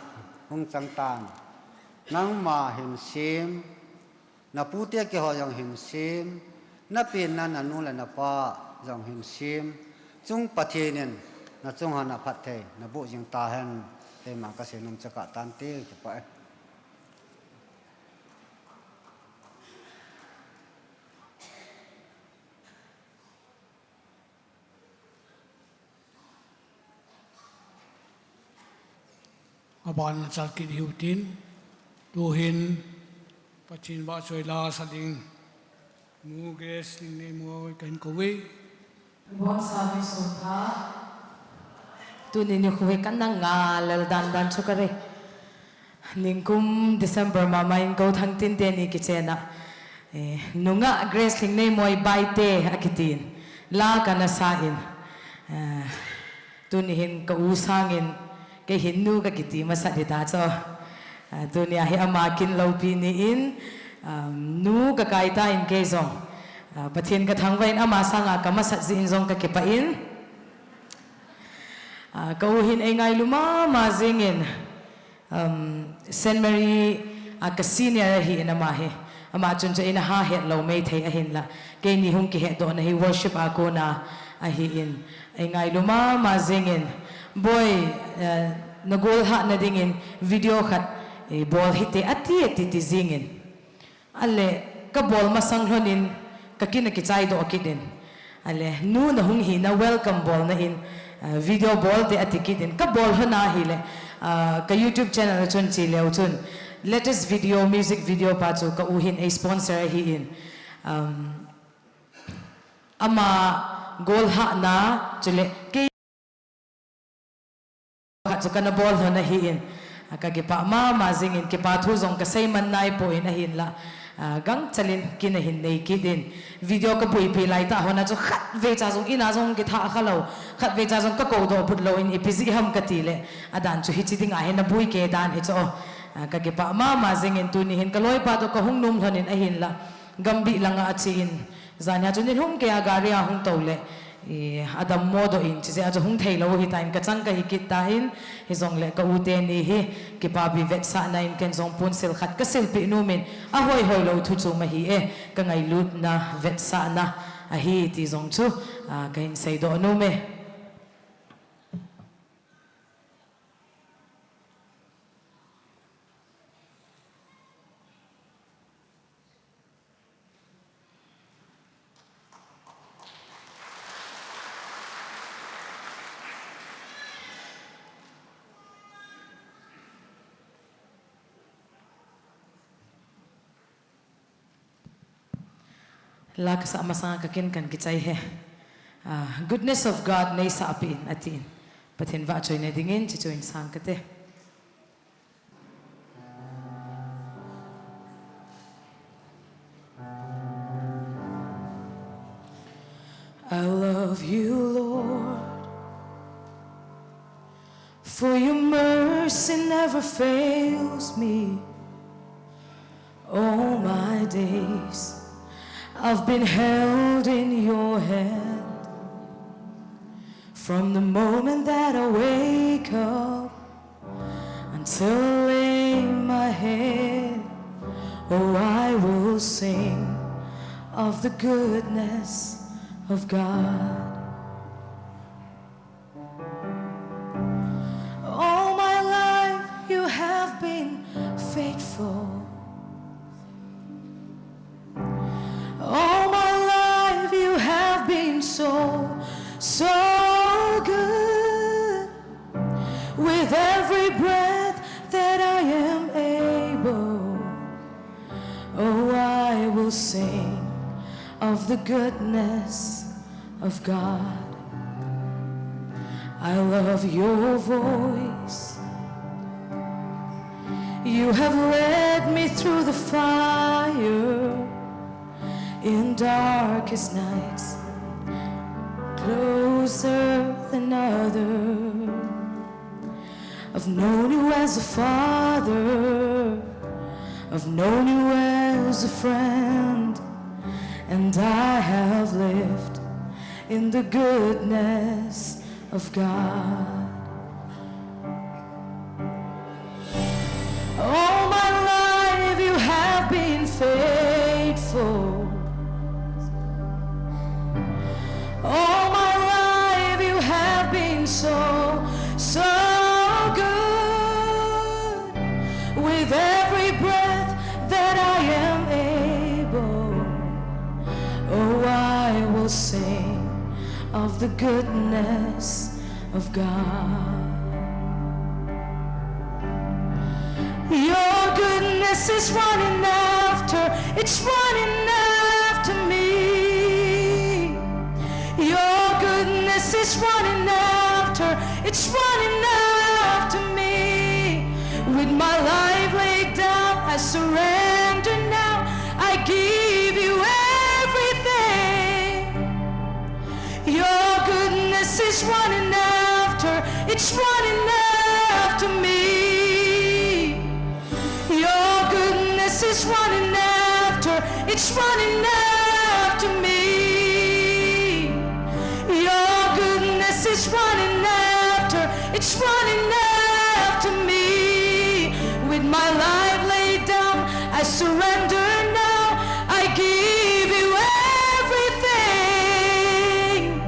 hung chang tan. Nangma hin sem, napute keiho jong hin sem, napenna nanu le napa jong hin sem, chung Pathen in nachung hon a phatthei naboh jing tahen, keima kasei nom chu kah tante, kipah e. Aban a chal kit hiu tin, tuhin Pathen vahchoi la sa ding Nu Grace Lingneimoi kahin kou e. Bon sa mi sun tha. Tuni nikho hi kana ngal lel dan dan chu kare. Ningkum December mama in Kou Thangtin teni kichen a, eh, nungah Grace Lingneimoi Baite akitin, la kana sa in, eh, tuni hin ka u sangin kei hin nu kakiti masat hita chu. Ah, tuni a hi ama kin loupi ni in, um, nu kakai tan kei jong, ah, Pathen kathangvah in ama sanga kamasat jeh in jong kakipah in, ah, ka u hin eingailu mama jingin, Um, Saint Mary a ka senior ahin ama hi. Ama chun chu eina ha het lou maithei ahinla, keini hung kihetdohna hi worship a kona ahin, eingailu mama jingin, Boi, eh, nagol hahna dingin video khat, eh, bol hite ati, ati, ti jingin. Ale, kabol masang lhonin, kakin akichaidoh kit in. Ale, nu nahung hina welcome bolna in, ah, video bolte ati kit in. Kabol lhon ahile, ah, ka YouTube channel a chun che leu chun, latest video, music video pa chu ka u hin ei sponsor ahin. Um, ama gol hahna, chule, kei khat chu kana bol lhon ahin, ah, kakipah mama jingin, kipa thu jong kasei man naipon ahinla, ah, gangchel in kin ahin nei kit in, video kabuipi laitah lhon a chu khatvei cha jong ina jong kitha khalou, khatvei cha jong kakoudoh phut lou in, ipi jeh ham katile, adan chu hiche dinga hi nabui kei dan hichu, ah, kakipah mama jingin, tuni hin kaloipa toh kahung nom lhonin ahinla, Gambih langa ache in, janhi a chun nilhum keiya gari a hung toule, i, adammo doh in, chujeh a chu hung theilou hitan, kachang kahi kit tan, hijongle ka u teni hi, kipapi vetsahna in ken jong ponsil khat kasilpeh nomin, ahoihoi lou thu chu ahi e, kangailutna vetsahna ahi ti jong chu, a, kahin seidoh nom e. La kasah masanga kakin kan kichai e. Ah, Goodness of God neisahpeh in atin. Pathen vahchoina dingin chuchu hin sang kate. I love you, Lord, for your mercy never fails me. All my days I've been held in your hand. From the moment that I wake up until I lay my head, oh, I will sing of the goodness of God. All my life you have been faithful. All my life you have been so, so good. With every breath that I am able, oh, I will sing of the goodness of God. I love your voice. You have led me through the fire in darkest nights, closer than other. I've known you as a father, I've known you as a friend, and I have lived in the goodness of God. All my life you have been faithful. All my life you have been so, so good. With every breath that I am able, oh, I will sing of the goodness of God. Your goodness is running after, it's running after me. Your goodness is running after, it's running after me. With my life laid down, I surrender now. I give you everything. Your goodness is running after, it's running after me. Your goodness is running after, it's running after me. Your goodness is running after, it's running after me. With my life laid down, I surrender now. I give you everything.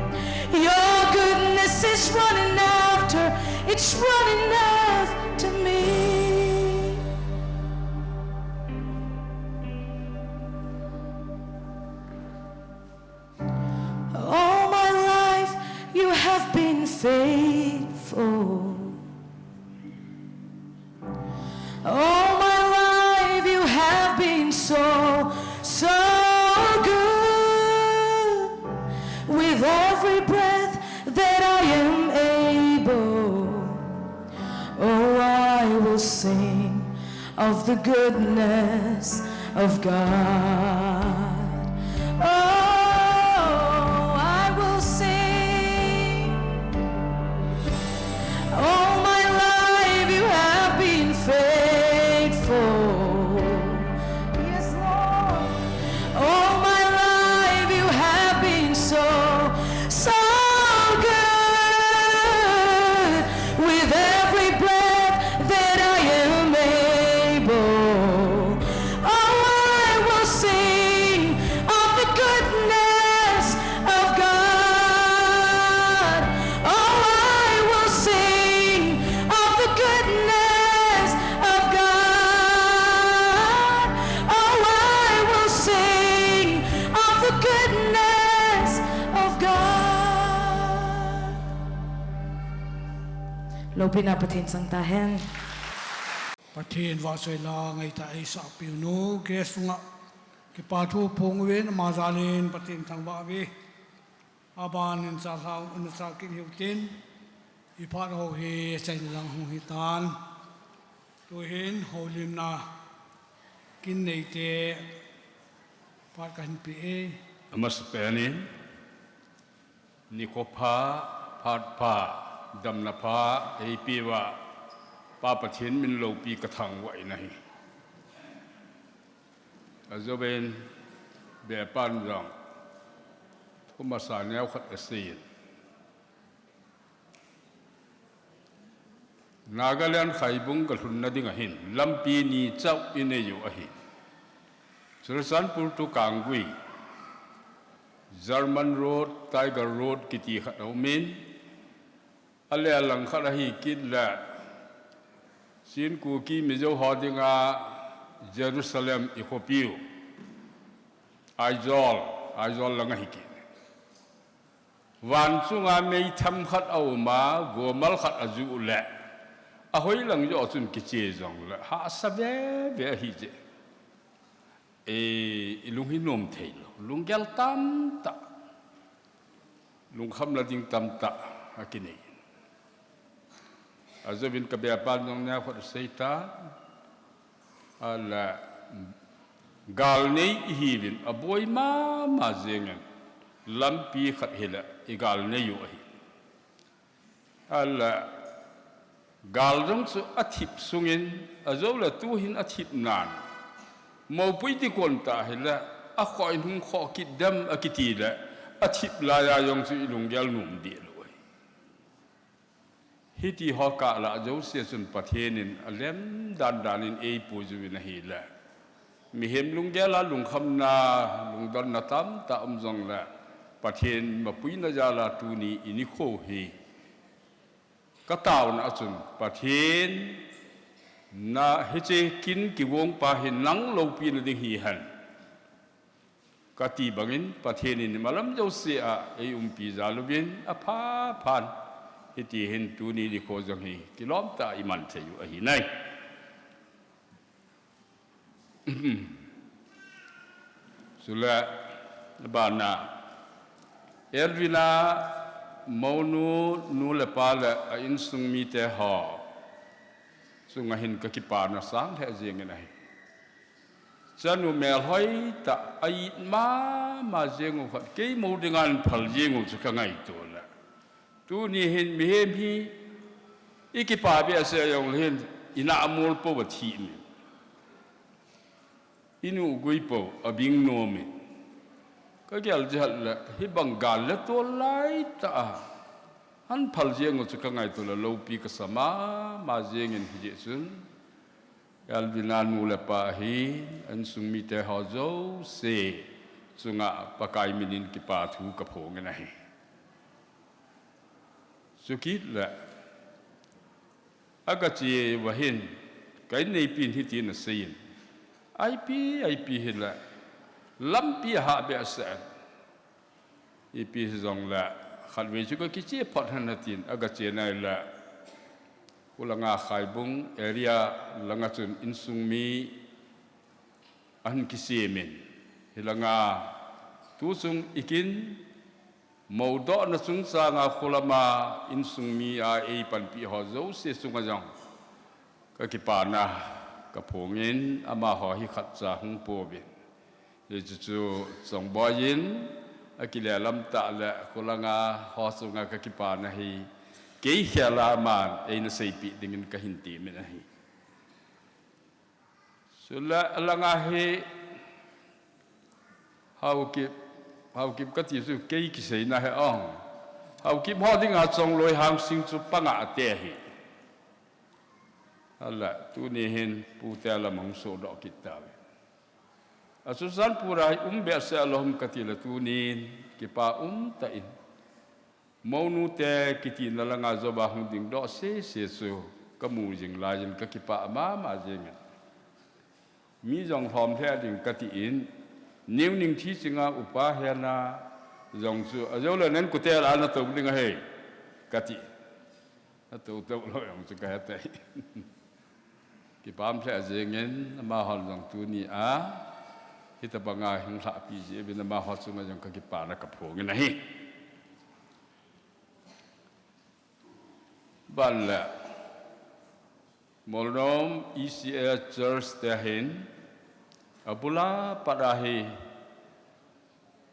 Your goodness is running after, it's running after me. All my life you have been faithful. All my life you have been so, so good. With every breath that I am able, oh, I will sing of the goodness of God. Oh, I will sing. All my life you have been faithful. Yes, Lord. All my life you have been so, so good. With every breath that I am able, oh, I will sing of the goodness of God. Oh, I will sing of the goodness of God. Oh, I will sing of the goodness of God. Loupina Pathen chang tahen. Pathen vahchoi la ngaitah eisahpiu nu, guest sunga Kipa thu phong uvin, ama jal in Pathen thangvah uve. Aban in cha lhau, in cha kin hiu tin, i phat ho hi chaina lang hung hi tan. Tu hin holimna kin nei te phat ka hin pe e. Amasapen in, nikho pha, phat pha, damna pha, ei pe uva, Pa Pathen min loupi ka thangvah in ahi. Ajouvin, Bepan jong, thumasa neo khat asei in. Nagaland Khaibung ka lhunna ding ahin, lampi ni chauh i nei u ahi. Churachandpur to Kangui, German Road, Tiger Road kiti khat a um in, a le lang khat ahi kit le, Chin Kuki Mizo ho dinga Jerusalem i khopi u, Aizawl, Aizawl lang ahi kit. Van chunga meitham khat a um a, gomal khat a ju le, a hoi lang jo chun kiche jong le, hahsa ve ve ahi je. E, i lung hi nom thei lou, lunggel tam tah, lungkham la ding tam tah a kinei. Ajouvin ka Bepan jong neo khat asei ta, a le, gal nei i hiuvin, a boi mama jeng in, lampi khat hi le, i gal nei u ahi. A le, gal jong chu a thip sung in, ajou le tu hin a thip nan. Mopui ti kon ta hi le, a khoh in hung khoh kit dem a kiti le, a thip lai a jong chu i lunggel nom deh lou ahi. Hiti ho kah lah jouse chun Pathen in a lem dan dan in ei puijui na hi le. Mihem lunggel a lungkhamna, lungdonna tam tah um jong le. Pathen mapuina jal a tuni i nikho hi. Ka taona a chun Pathen na hiche kin kigong pa hi nang loupina ding hi hen. Ka ti bangin Pathen in malam jouse a ei umpi jal uvin a pha phan. Hiti hin tuni nikho jong hi kilom tah a i man thei u ahi nai. Chule, bana, Elvina, monu, nu le pa le a insung mite ho chunga hin ka kipana sang lheh jeng in ahi. Chanu melhoi tah a it mama jeng u khat, kei mo dinga aphal jeng u chu ka ngaito le. Tuni hin mihem hi i kipa behseh jong le hin i na a mol pou a thi in, i nu gui pou a bing nom in. Ka gel jeh le hibang gal le tol lai tah a aphal jeng u chu ka ngaito le loupi ka sa mama jeng in hijeh chun. Elvina nu le pa hi, a insung mite ho jouse chunga Pakai min in kipa thu ka phong in ahi. Chukit le, a ka che uva hin, ka inneipi in hitin a sei in, ipi, ipi hi le, lampi a hah behseh in. Ipi hi jong le, khatvei chu ka kiche phot hen a tin, a ka che nai le, khulanga Khaibung area langa chun insung mi an kisem in, hilanga tu chung i kin, moudohna chungchang a khulama insung mi a ei panpi ho jouse chunga jong ka kipana ka phong in, amaho hi khatcha hung pouvin. Hichu chu chongboi in, a kile lam tah le khulanga ho chunga ka kipana hi, kei khel a aman ei na seipi ding in ka hin ti min ahi. Chule alanga hi Haokip, Haokip ka ti chu kei kiseina hi ong. Haokip ho dinga Chongloi Hangsing chu panga ate hi. Ala, tuni hin pute lam hung sodoh kit tauve. A Churachandpur a hi um behseh lou ham ka ti le tunin kipa um tah in. Monu te kiti na langa job a hung dingdoh sese chu ka mu jing laiyin ka kipah mama jingin. Mi jong lhom lheh ding ka tin, New Ningthi Singh a upa hina jong chu, ajou le nen kutel a na tou ding ahi, ka ti. Na tou tou lou jong chu ka he tai. Kipah lheh jingin, amahon jong tuni a, Hitabanga hung lhahpi jeh uvin amaho chunga jong kakipana kaphongin ahi. Ban le Molnom E C A Church te hin abula pat ahi,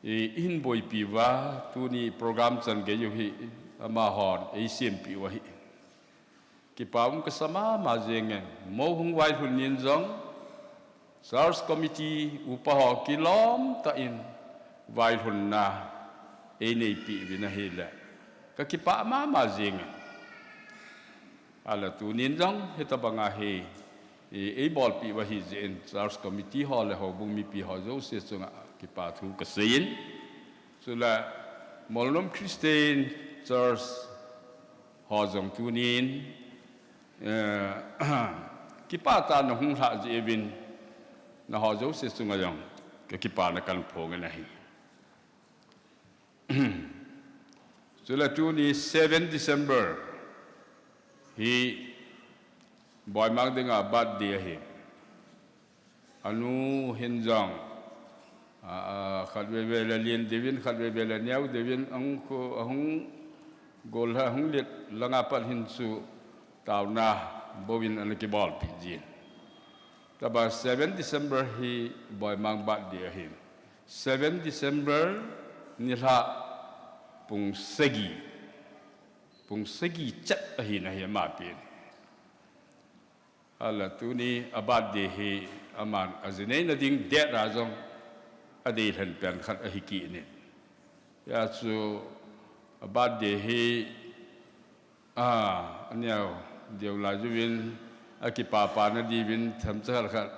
i, ihin boipi uva, tuni program chan gei u hi amahon eisempeh u ahi. Kipa um kasa mama jengin, mo hung vailhun nin jong, Church Committee upa ho kilom tah in vailhunna eineipi uvin ahile, kakipah mama jengin. Ahile tunin jong hitabanga hi, i, eibolpi uva ahi jeh in Church Committee ho le houbung mipi ho jouse chunga kipa thu kaseiyin. Chule Molnom Christian Church ho jong tunin, eh, kipah tah in nahung lhah jeh uvin, naho jouse chunga jong kakipana kaphongin ahi. Chule tuni seven December hi Boimang dinga birthday ahi. Anu hin jong, a, a, khatvei vei le len diuvin, khatvei vei le neo diuvin, ahung khu, ahung gol, ahung let langa pat hin chu taona bouvin ana kibolpi jin. Taba seven December hi Boimang birthday ahi. Seven December nilhah pung sagi, pung sagi chet ahi nahi ama pen. Ahile tuni a birthday hi aman ajineina ding date a jong adeilhen pen khat ahi kit in. Hijeh chun a birthday hi, a, aneo deu lai uvin, akipapana diuvin themcha khat khat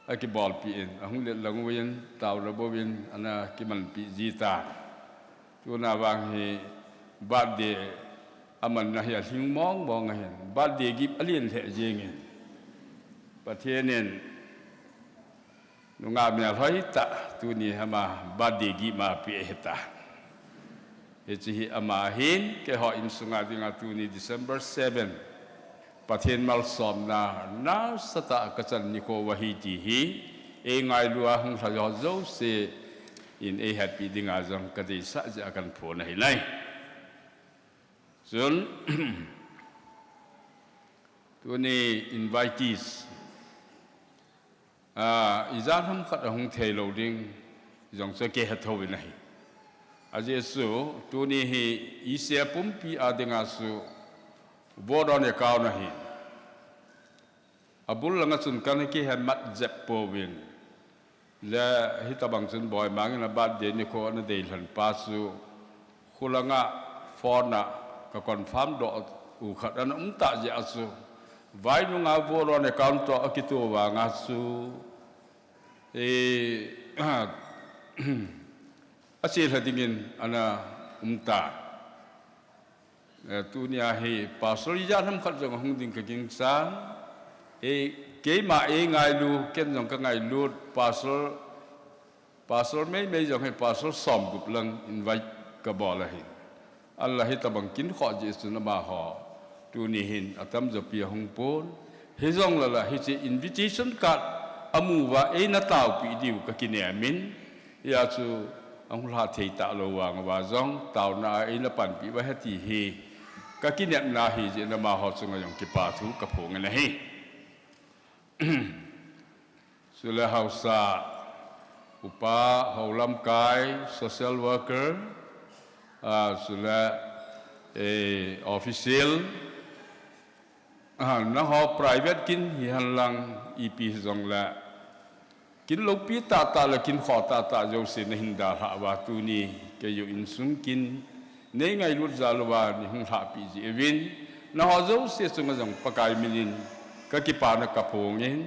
akibolpi in, ahung let lang uvin, taona bouvin, ana kimanpi ji tan. Tuna vang hi birthday amanna hi alhing mong mong ahin, birthday gift alen lheh jengin. Pathen in nungah melhoi tah tuni ama birthday gift ma apeh ahitai. Hiche hi ama ahin, keiho insunga dinga tuni December seven, Pathen malsomna nasatah a kachan nikho ahi ti hi eingailu a hung lha jouse in eihetpi dinga jong kadeisah jeh a kaphon ahi nai. Chun, tuni invitees, a, ijat ham khat ahung thei lou ding jong chu kihe thou in ahi. Ajeh chu, tuni hi E C A pumpi a dinga chu vote on account ahi. Abul langa chun kana kihe mat jep pouvin. Le hitabang chun Boimang in a birthday nikho ana deilhen pa chu, khulanga phone a ka confirm doh u khat ana um tah jeh a chu, vai nunga vote on account toh akitoh vanga chu, e, achelha dingin ana um tan. Eh, tunia hi pastor ijat ham khat jong ahung ding kagingchan. Eh, keima eingailu, ken jong kangailut, pastor, pastor meimei jong hi pastor somgup lang invite kabol ahi. Ahinla hitabang kinkhoh jeh chun amaho tuni hin atamjo pi ahung pon. Hijongle la hiche invitation card amu uva eina taopi diu kakinem in, hijeh chun ahung lha thei talou vang uva jong taona a eina panpi uva ahi ti hi kakinepna ahijeh in amaho chunga jong kipa thu kaphongin ahi. Chule haosa upa, houlamkai, social worker, a, chule, eh, official, a, nangho private kin hihen lang ipi hijongle, kin loupi tahtah le kin khoh tahtah jouse nahin dalhah uva tuni keiho insung kin neingailut jal uva neihung lhahpi jeh uvin, nangho jouse chunga jong Pakai minin kakipana kaphongin,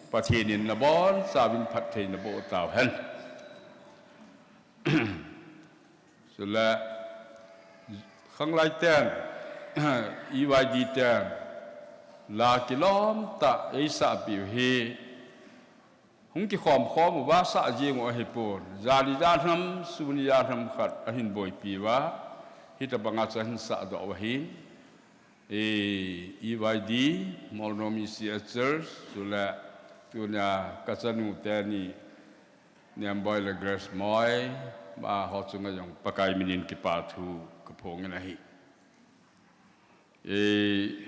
Pathen in nabonchauvin phattheina boh tauhen. Chule, khanglai ten, E Y D ten, la kilom tah eisahpiu hi, hung kikhom khom uva sah jeng u ahipon, jan ijat ham, sun ijat ham khat ahin boipi uva, hitabanga chu ahin sahdoh u ahin, E Y D, Molnom E C A Church, chule, tunia kachanu teni, Niamboi le Grace Moi, amaho chunga jong Pakai minin kipa thu kaphongin ahi. E,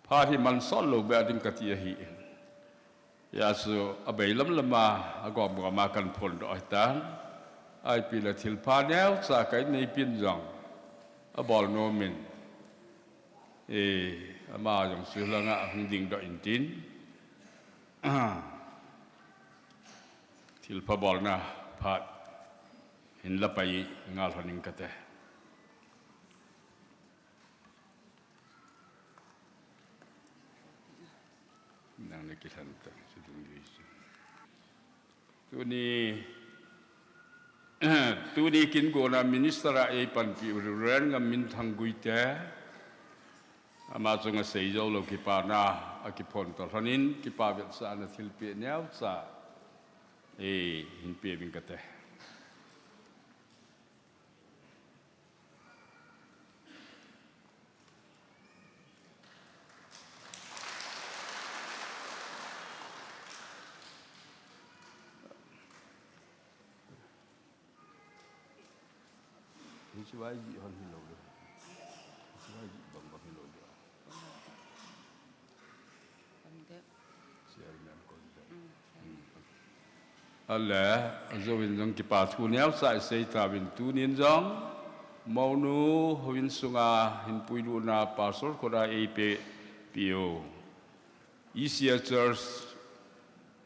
phat hi mansot lou beh ding kati ahi. Hijeh chun abeilam lama, agom goma kaphondoh ahitan. Ipi le thilpha neocha kahin neipeh jong abol nomin. E, ama jong chulanga hung dingdoh intin. Thilpha bolna phat hin lapai ngal lhon ing kate. Nang na kilhan ta, si dung dui si. Tuni, tuni kin gona Minister a eipanpi u Reverend Ngamminthang Guite, ama chunga seijou lou kipana akiphondoh lhonin, kipa vetsahna thilpeh neocha, e, hinpe ing kate. Hiche vai ji hon hilou le. Hiche vai ji bang bang hilou le. Chairman kon de. Hmm. Ale, ajouvin jong kipa thu neocha isei tauvin tunin jong, mounu houin sunga hin puilutna Pastor kona eipeh piu. E C A Church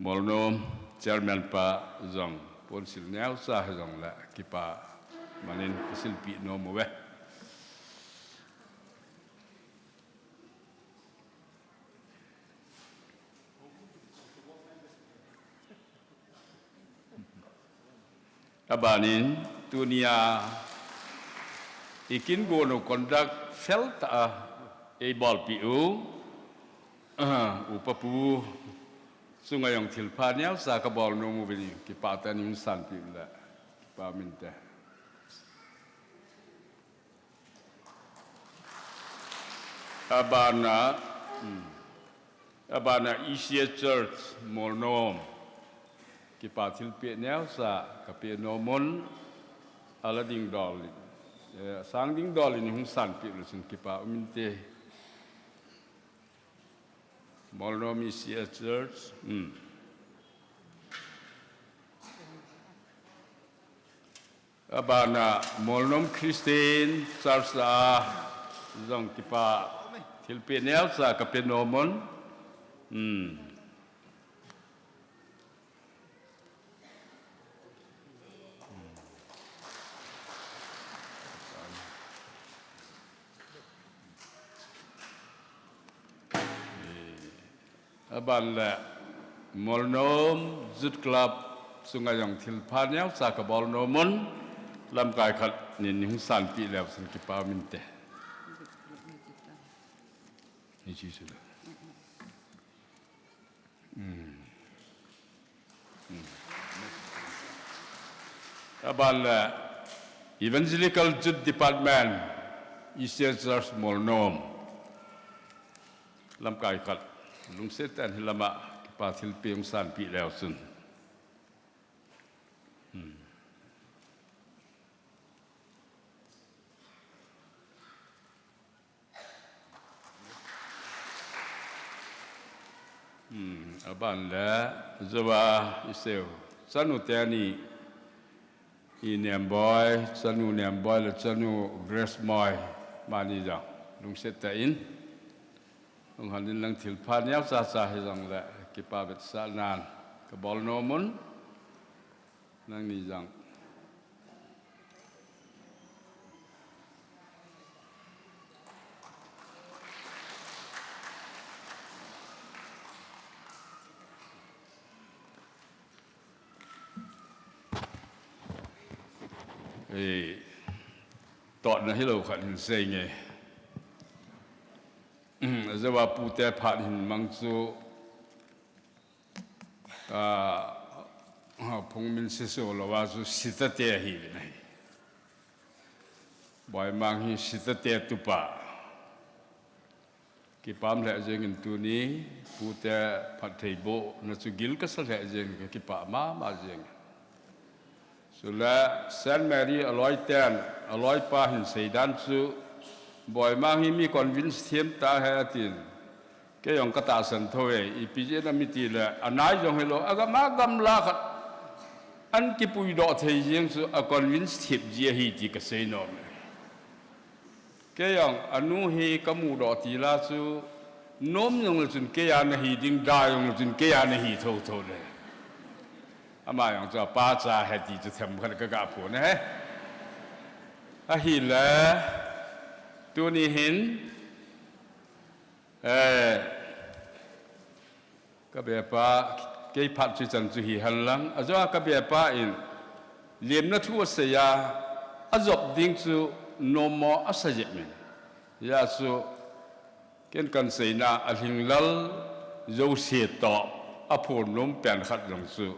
Molnom Chairman pa jong ponsil neocha hijongle kipa manin kasilpeh nom uve. Abanin, tunia ikin gonu conduct fel tah a eibolpeh u, ah, upa pu chunga jong thilpha neocha kabol nom uvin, kipah tah in sanpeh le, kipa minte. Abana, hmm. Abana E C A Church, Molnom. Kipa thilpeh neocha kapeh nom un, ala dingdol in. Eh, sang dingdol in hung sanpeh le chun kipa uminte. Molnom E C A Church, hmm. Abana Molnom Christian Church a jong kipa thilpeh neocha kapeh nom un. Hmm. Aban le Molnom Youth Club chunga jong thilpha neocha kabol nom un, lamkai khat nin hung sanpeh leu chun kipa minte. Ni chi su le. Hmm. Hmm. Aban le Evangelical Youth Department, Eastern Church Molnom. Lamkai khat, lungset tah in hilama kipa thilpeh hung sanpeh leu chun. Hmm. Hmm, aban le, jouva iseu. Chanu teni, i Nemboi, chanu Nemboi le chanu Grace Moi, amani jong lungset tah in. Hung hon in lang thilpha neocha cha hijongle, kipa vetsahnan kabol nom un. Nangni jong. Eh, totna hilou khat hin sei nge. Ajouva pute phat hin mang chu, ah, phung min seso louva chu sitate ahiuvin ahi. Boimang hi sitate tupa. Kipah lheh jengin tuni, pute phattheibohna chu gil kasa lheh jengin kakipah mama jengin. Chule Saint Mary aloiten, aloipa hin seidan chu, Boimang hi mi convince them tah ahi atin. Kei jong katahsan thou e, ipi jeh ham itile, anai jong hilou, agam a gamla khat an kipuidoh thei jeng chu a convince them ji ahi ti kasei nom e. Kei jong anu hi kamudoh til a chu, nom jongle chun kei a nahi ding, da jongle chun kei a nahi thotho le. Ama jong chu apa cha ahi ti chu themkhat kaga phon e. Ahile, tuni hin, eh, kabepa, kei phat chu chan chu hihen lang, ajeh a kabepa in lemna thu asei a, ajop ding chu nommo asa jep in. Hijeh chun, ken kahin seina a lhinglel jouse toh aphonnom pen khat jong chu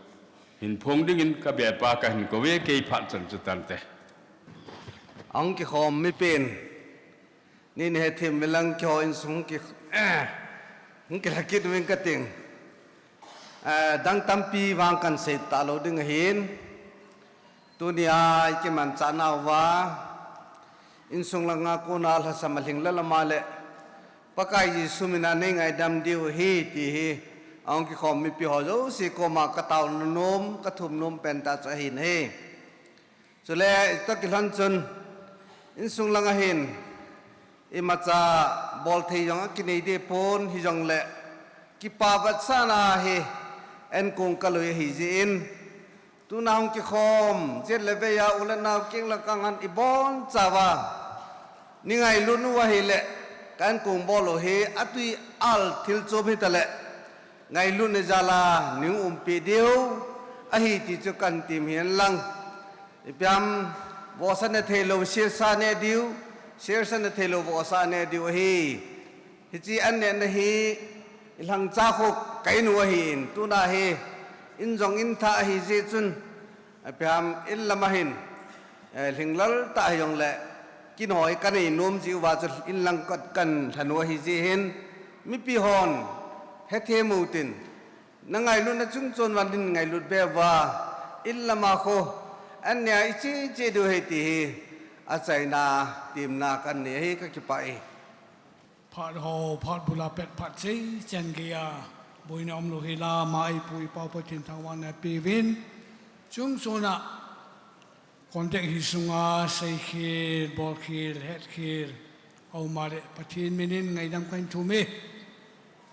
hin phong dingin kabepa kahin kouve, kei phat chan chu tante. Ahung kikhom mipin, nini hethem uvin lang keiho insung hung ki, hung kilhakit uvin kating. Eh, dang tampi vang kahin sei talou ding ahin. Tunia ikimanchah nauva, insung langa kona lhasam alhinglel ama le Pakai Jesu mina neingaidam diu ahi ti hi, ahung kikhom mipi ho jouse koma kataona nom, kathum nom pentah chu ahin ahi. Chule, chutoh kilhon chun, insung langa hin, imacha bolthei jong akinei deh pon, hijongle, kipa vetsahna hi, enkong kalui ahi jeh in, tuna hung kikhom, jet le veiya u le nao keng le kang in ibonchauva, neingailut u ahile, ka enkong bol u hi, atwi al thil chom hitale, ngailutna jal a, neihung umpi diu ahi ti chu kahin tem hen lang. Ipi ham, vohsa netheilou, sirsa ne diu, sirsa netheilou, vohsa ne diu ahi. Hiche an nehna hi, ilhangcha khu ka in u ahin, tuna hi, in jong in thah ahi jeh chun, ipi ham, in lama hin, eh, lhinglel tah hijongle, kin ho hi kanei nom jeh uva chu in lang ka, kahin lhanu ahi jeh hin, mipi hon, hethem utin, nangailutna chungchon uva neingailut bep uva, in lama khu, an neh a iche che diu ahi ti hi, achaina, temna kahin nei ahi, kakipah e. Phat ho, phat bula pet phat chei chan geiya, boina umlou hela, ama ipu ipau Pathen thangvahna peuvin, chungchon a, contact hi sunga, seikhel, bolkhel, hetkhel, aum a le Pathen minin ngaidam kahin thum e.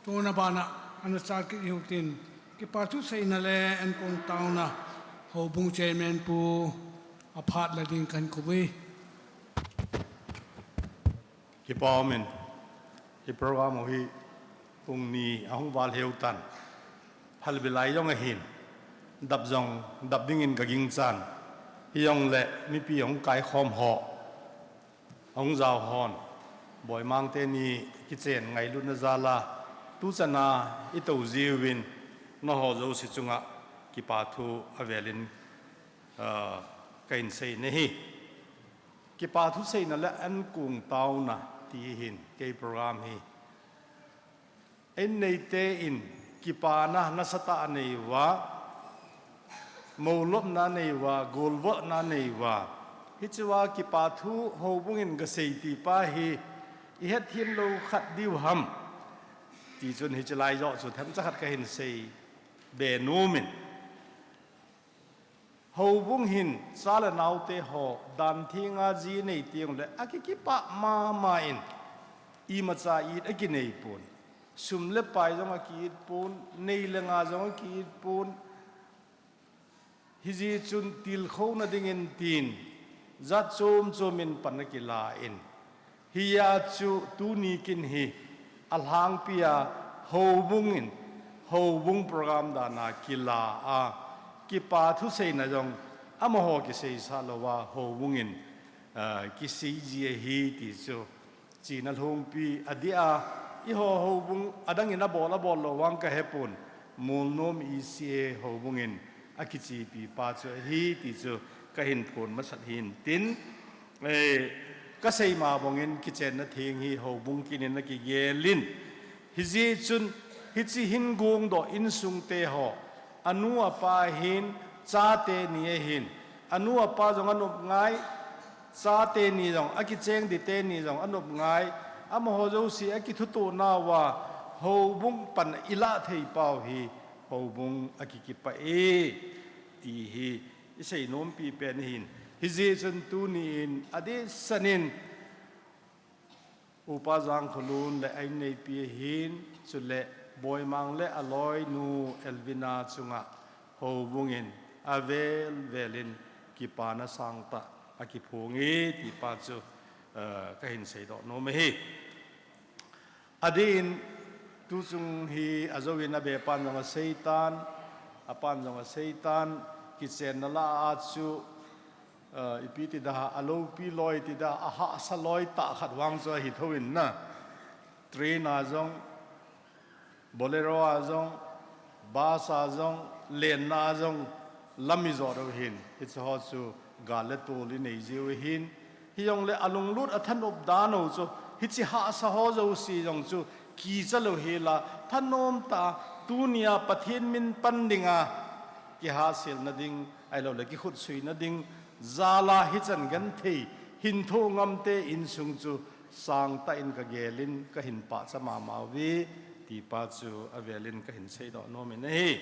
Tuna bana, ana chal kit hiu tin, kipa thuseina le enkong taona, houbung chairman pu, aphat la ding kahin kou e. Kipa umin, hi program u hi pung ni ahung val heu tan. Phalbi lai jong ahin, dap jong, dap dingin ka ginchan. Hijongle mipi hung kaikhom ho, hung jao hon, Boimang teni kichen ngailutna jal a, tuchan a itou jiuvin, nangho jouse chunga kipa thu avelin, ah, kahin sei nahi. Kipa thuseina le enkong taona ti hin kei program hi, in neite in kipana nasatah anei uva, moulopna anei uva, golvolna anei uva, hichea kipa thu houbung in gasei ti pa hi ihetthem lou khat diu ham, tichun hiche lai joh chu themcha khat kahin sei be nomin. Houbung hin cha le naote ho, dan thenga ji nei teng le, akikipah mama in, imacha it akinei pon. Sum le pai jong aki-it pon, nei le nga jong aki-it pon. Hijeh chun tilkhouna dingin tin, jat chom chom in pan akilan. Hijeh chun tuni kin hi alhangpia houbung in, houbung program dan a kila a, kipa thuseina jong amaho kiseisah louva houbung in, ah, kisei ji ahi ti chu. China lhungpi adih a, eiho houbung adang in abol, abol lou vang kahepon, Molnom E C A houbung in akichepi pa chu ahi ti chu kahin phon masat hin tin, eh, Kasei ma bangin kichenna theng hi houbung kinin akigelin. Hijeh chun hiche hin gongdoh insung teho, anu apa hin, chate ni ahin, anu apa jong anop ngai, chate ni jong, akicheng dite ni jong anop ngai, amaho jouse akithutoh nauva, houbung pan ilah thei pau hi, houbung akikipah e, ti hi isei nompi pen ahin. Hijeh chun tuni in adehset in Upa Jangkholun le a inneipi ahin, chule Boimang le aloinu Elvina chunga houbung in avel velin kipana sangtah akiphong e, ti pa chu, eh, kahin seidoh nom ahi. Adeh in, tuchung hi ajouvin abepan jong aseitan, apan jong aseitan, kichenna lah a chu, eh, ipi ti da, aloupi loi ti da, ahahsa loi tah khat vang chu ahi thouvin na. Train a jong, Bolero a jong, bus a jong, lenna a jong, lam ijot uhin, hiche ho chu gal le tol inei jiu ahin, hijongle alunglut athanop dan u chu, hiche hahsa ho jouse jong chu, kicha lou hela, thanom tah a, tunia Pathen min pan dinga, kihahselna ding, ahiloule kikhutsuina ding, jal a hichan genthei, hin thoh ngamte insung chu, sangtah in kagelin kahin pachat mama uve, ti pa chu avelin kahin seidoh nom in ahi.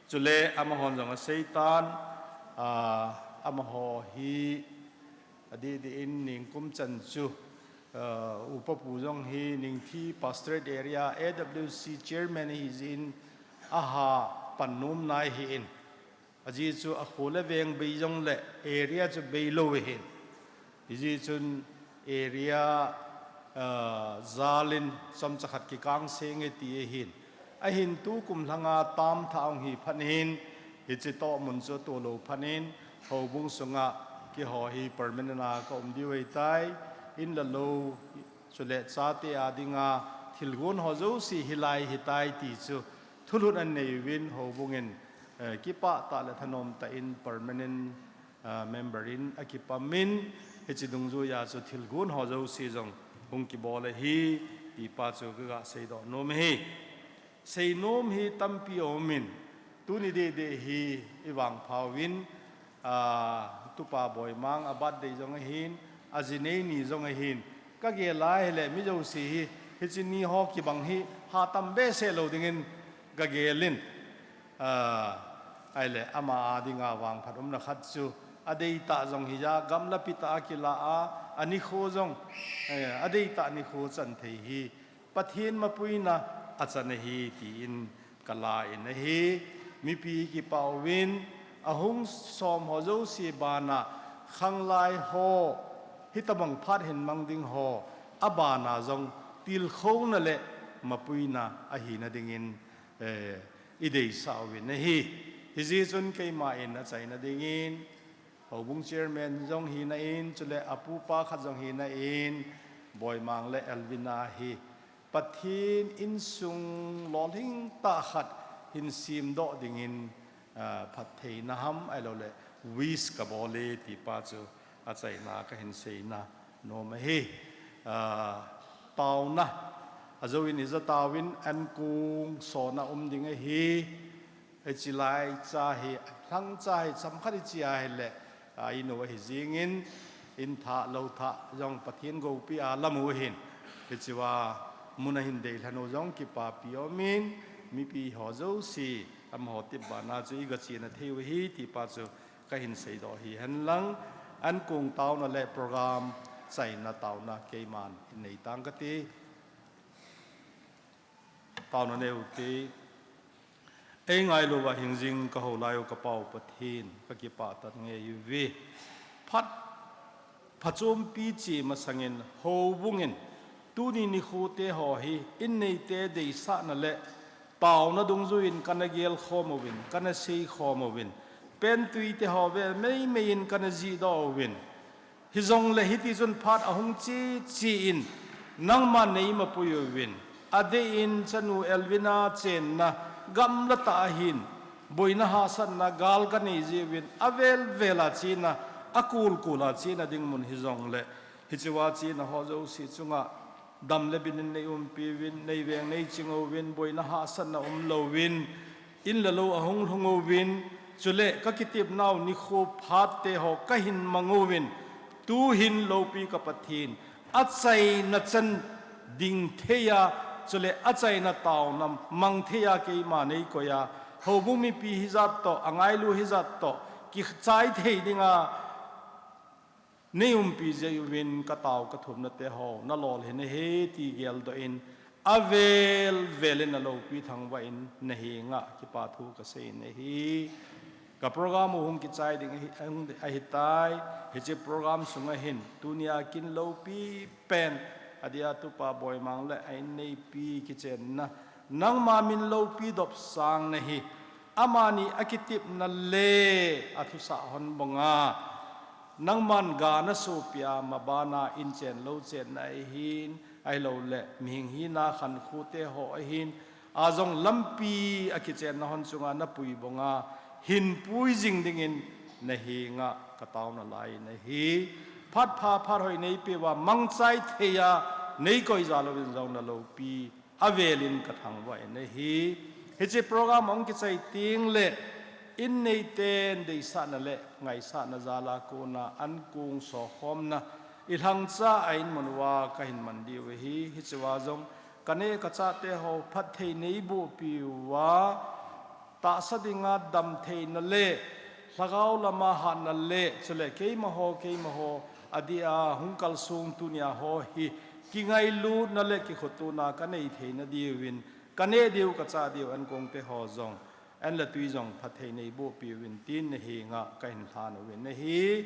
Chule amahon jong aseitan, ah, amaho hi adeh deh in ningkum chan chu, ah, Upa pu jong hi Ningthi Pastorate Area A W C Chairman ahijeh in aha pan nom nai ahin. Ajeh chu akho le veng bei jongle area chu beilou ahin. Hijeh chun area, ah, jal in chomcha khat kikang senge ti ahin. Ahin tukum lhanga tam thah ahung hi phat in, hiche toh mun chu atoh lou phat in, houbung sunga keiho hi permanent a kaum diu ahitai, in le lou, chule chate a dinga thilgon ho jouse hilai ahitai ti chu thulhut anei uvin houbung in, eh, kipah tah le thanom tah in permanent, ah, member in akipah in, hiche dungjuiya chu thilgon ho jouse jong hung kibol ahi, ti pa chu kaga seidoh nom ahi. Seinom hi tampi aum in, tuni deh deh hi ivangpha uvin, ah, tupa Boimang a birthday jong ahin, ajinei ni jong ahin, kagel a ahile mi jouse hi, hiche ni ho kibang hi, hatam behseh lou dingin kagel in, ah, ahile ama a dinga vangphat umna khat chu, adeitah jong hija, gamlapi tah a kila a, anikho jong, eh, adeitah nikho chan thei hi, Pathen mapuina achan ahi, tin kala in ahi. Mipi kipah uvin, ahung som ho jouse bana, khanglai ho, hitobang phat hin mang ding ho, abana jong tilkhouna le mapuina ahina dingin, eh, ideisah uvin ahi. Hijeh chun keima in achaina dingin, houbung chairman jong hina in, chule apupa khat jong hina in, Boimang le Elvina hi Pathen insung lolhing tah khat hin semdoh dingin, ah, phattheina ham ahiloule wish kabol e ti pa chu achaina kahin seina nom ahi. Ah, taona, ajouvin ija taovin ankong sona um ding ahi. Hiche laicha hi, lhangcha hi, chomkhat iche ahile, a, inu ahi jengin, in thah, lou thah, jong Pathen goupi a lam u ahin. Hichea, mun ahin deilhen u jong kipapi aumin, mipi ho jouse, amaho tep bana chu iga chena thei u ahi, ti pa chu kahin seidoh hihen lang, ankong taona le program chaina taona keiman hin nei tang kate. Taona nei u te. Eingailouva hingjing kahou lai u ka Pa u Pathen, kakipah tah ngei uve. Phat, phachompi che masangin, houbungin, tuni nikho te ho hi, in neite deisahna le taona dungjuiyin kana gelkhom uvin, kana seikhom uvin, pentui te ho vel meimei in kana jihdoh uvin, hijongle hitichun phat ahung che che in, nangman neimapui uvin, adeh in chanu Elvina chenna gamla tah ahin, boina hahsatna gal kanei jiuvin, avel vel a chena, akul kul a chena ding mun hijongle, Hichea chena ho jouse chunga dam le bin in nei umpiuvin, nei veng nei ching uvin, boina hahsatna umlouvin, in le lou ahung lhung uvin, chule kakitepnau nikho phat te ho kahin mang uvin, tuhin loupi ka Pathen, achaina chan ding theiya, chule achaina taona mang theiya keima nei koiya, houbung mipi hijat toh, angailu hijat toh, kichai thei dinga, nei umpi jeh uvin katao kathumna te ho, nalolhin ahi ti geldoh in, avel vel in naloupi thangvah in nahenga kipa thu kasei in ahi. Ka program u hung kichai ding ahi, ahitai, hiche program sunga hin, tunia kin loupi pen, adia tupa Boimang le a inneipi kichenna, nangma min loupi dopsang nahi, amani akitepna le athusah hon bonga, nangman ga nasopia mabana in chen lou chenna ahin, ahilouleh mihing hina khankho te ho ahin, ajong lampi akichenna hon chunga napui bonga, hinpui jing dingin nahenga katao nalai in ahi. Phat pha phat hoi neipeuva mangchai theiya neikoi jal uvin jong naloupi avel in kathangvah in ahi. Hiche program ahung kichai tengle, inneiten deisahna le ngaisahna jala kona ankong sokhomna, ilhangcha a inmun uva kahin man diu ahi. Hichea jong kaneh kachah te ho phatthei neibohpiuva, tahsa dinga damtheina le, lhagao lama hatna le, chule keimaho, keimaho, adia hung kalsong tunia ho hi, kingailutna le kikhotona kanei theina diuvin, kaneh diu kachah diu ankong te ho jong, an le tui jong phatthei neibohpiuvin tin nahenga kahin lhan uvin ahi.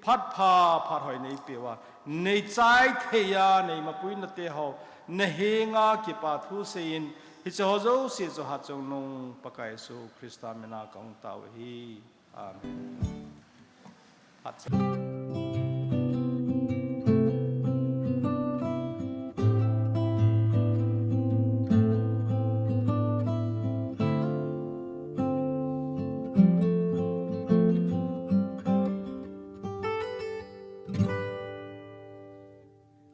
Phat pha phat hoi neipeuva, neichai theiya neimapuina te ho, nahenga kipa thu seiyin, hiche ho jouse chu hatchungnung Pakai Jesu Christa mina kahung tao ahi. Amen.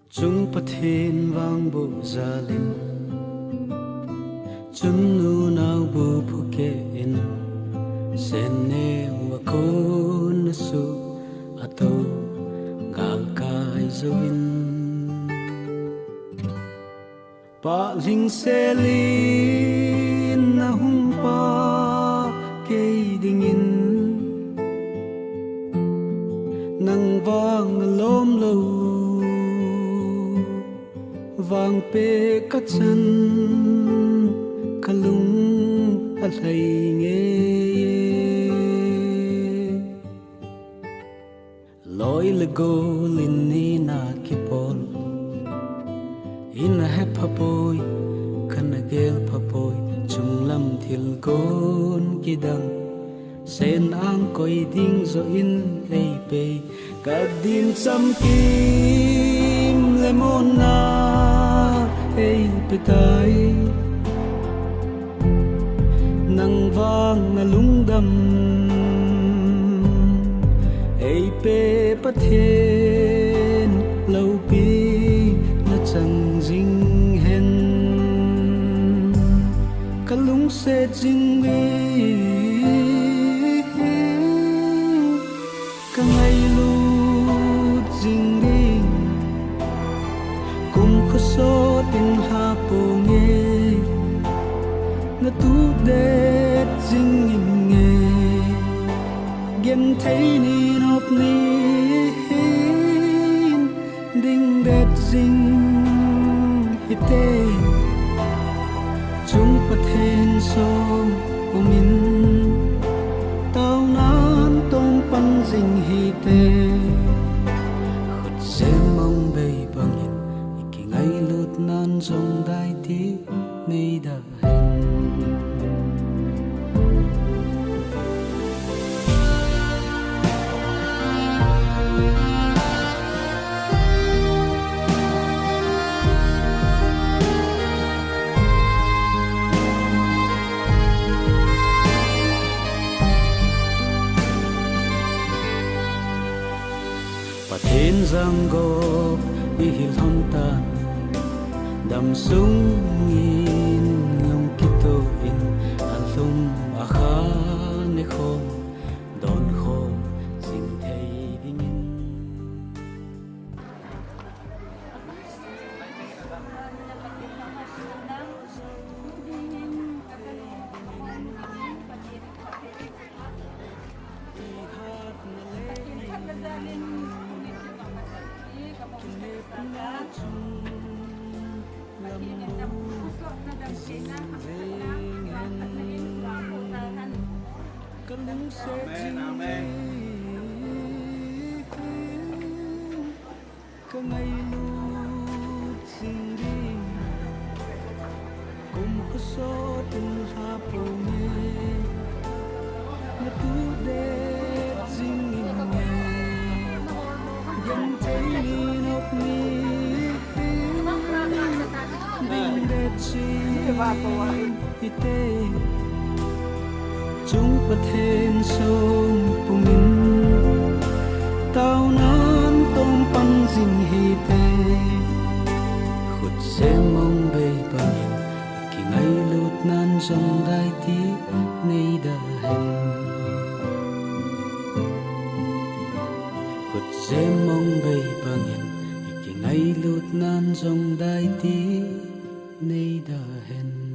Chung Pathen vangboh jalin, chun nunao bu phukeh in, senneo a kon asuh ato galkai jouvin, pah lhingselin nahung pah kei dingin, nang vang alomlou vangpeh kachan, kalung alhai ngeiye. Loi le gol in nina kipol, ina hephapoi, kana gelphapoi, chunglam thilgon kidang, sen angkoi ding joh in eipei, kadin chamkim le monna eipetai. Nang vang alungdam eipeh Pathen, loupina chang jing hen. Kalungset jing e, kangailut jing ding, kumkho sot in lhaponge, natudet jing inge, genthei ni nop nihin dingdet jing hite. Chung Pathen som umin, taonan tongpan jing hite. Khutjem mong bei bangin, ikingailutnan jong daiti neida hen. Injang go ihil hon tan, damsung in lungkitoh in alhum akha nekhom, donkhom jing thei dingin. Amen, amen. Ka ngailut jing ding, kum khosot in lha pou nge, na tu det jing in nge, genthei ni nok ni, ding det jing. Ite chung Pathen sung pumin, taonan tong pan jing hite. Khut sem mong bei bangin, i kingailut nan jong daiti nei da hen. Khut sem mong bei bangin, i kingailut nan jong daiti nei da hen.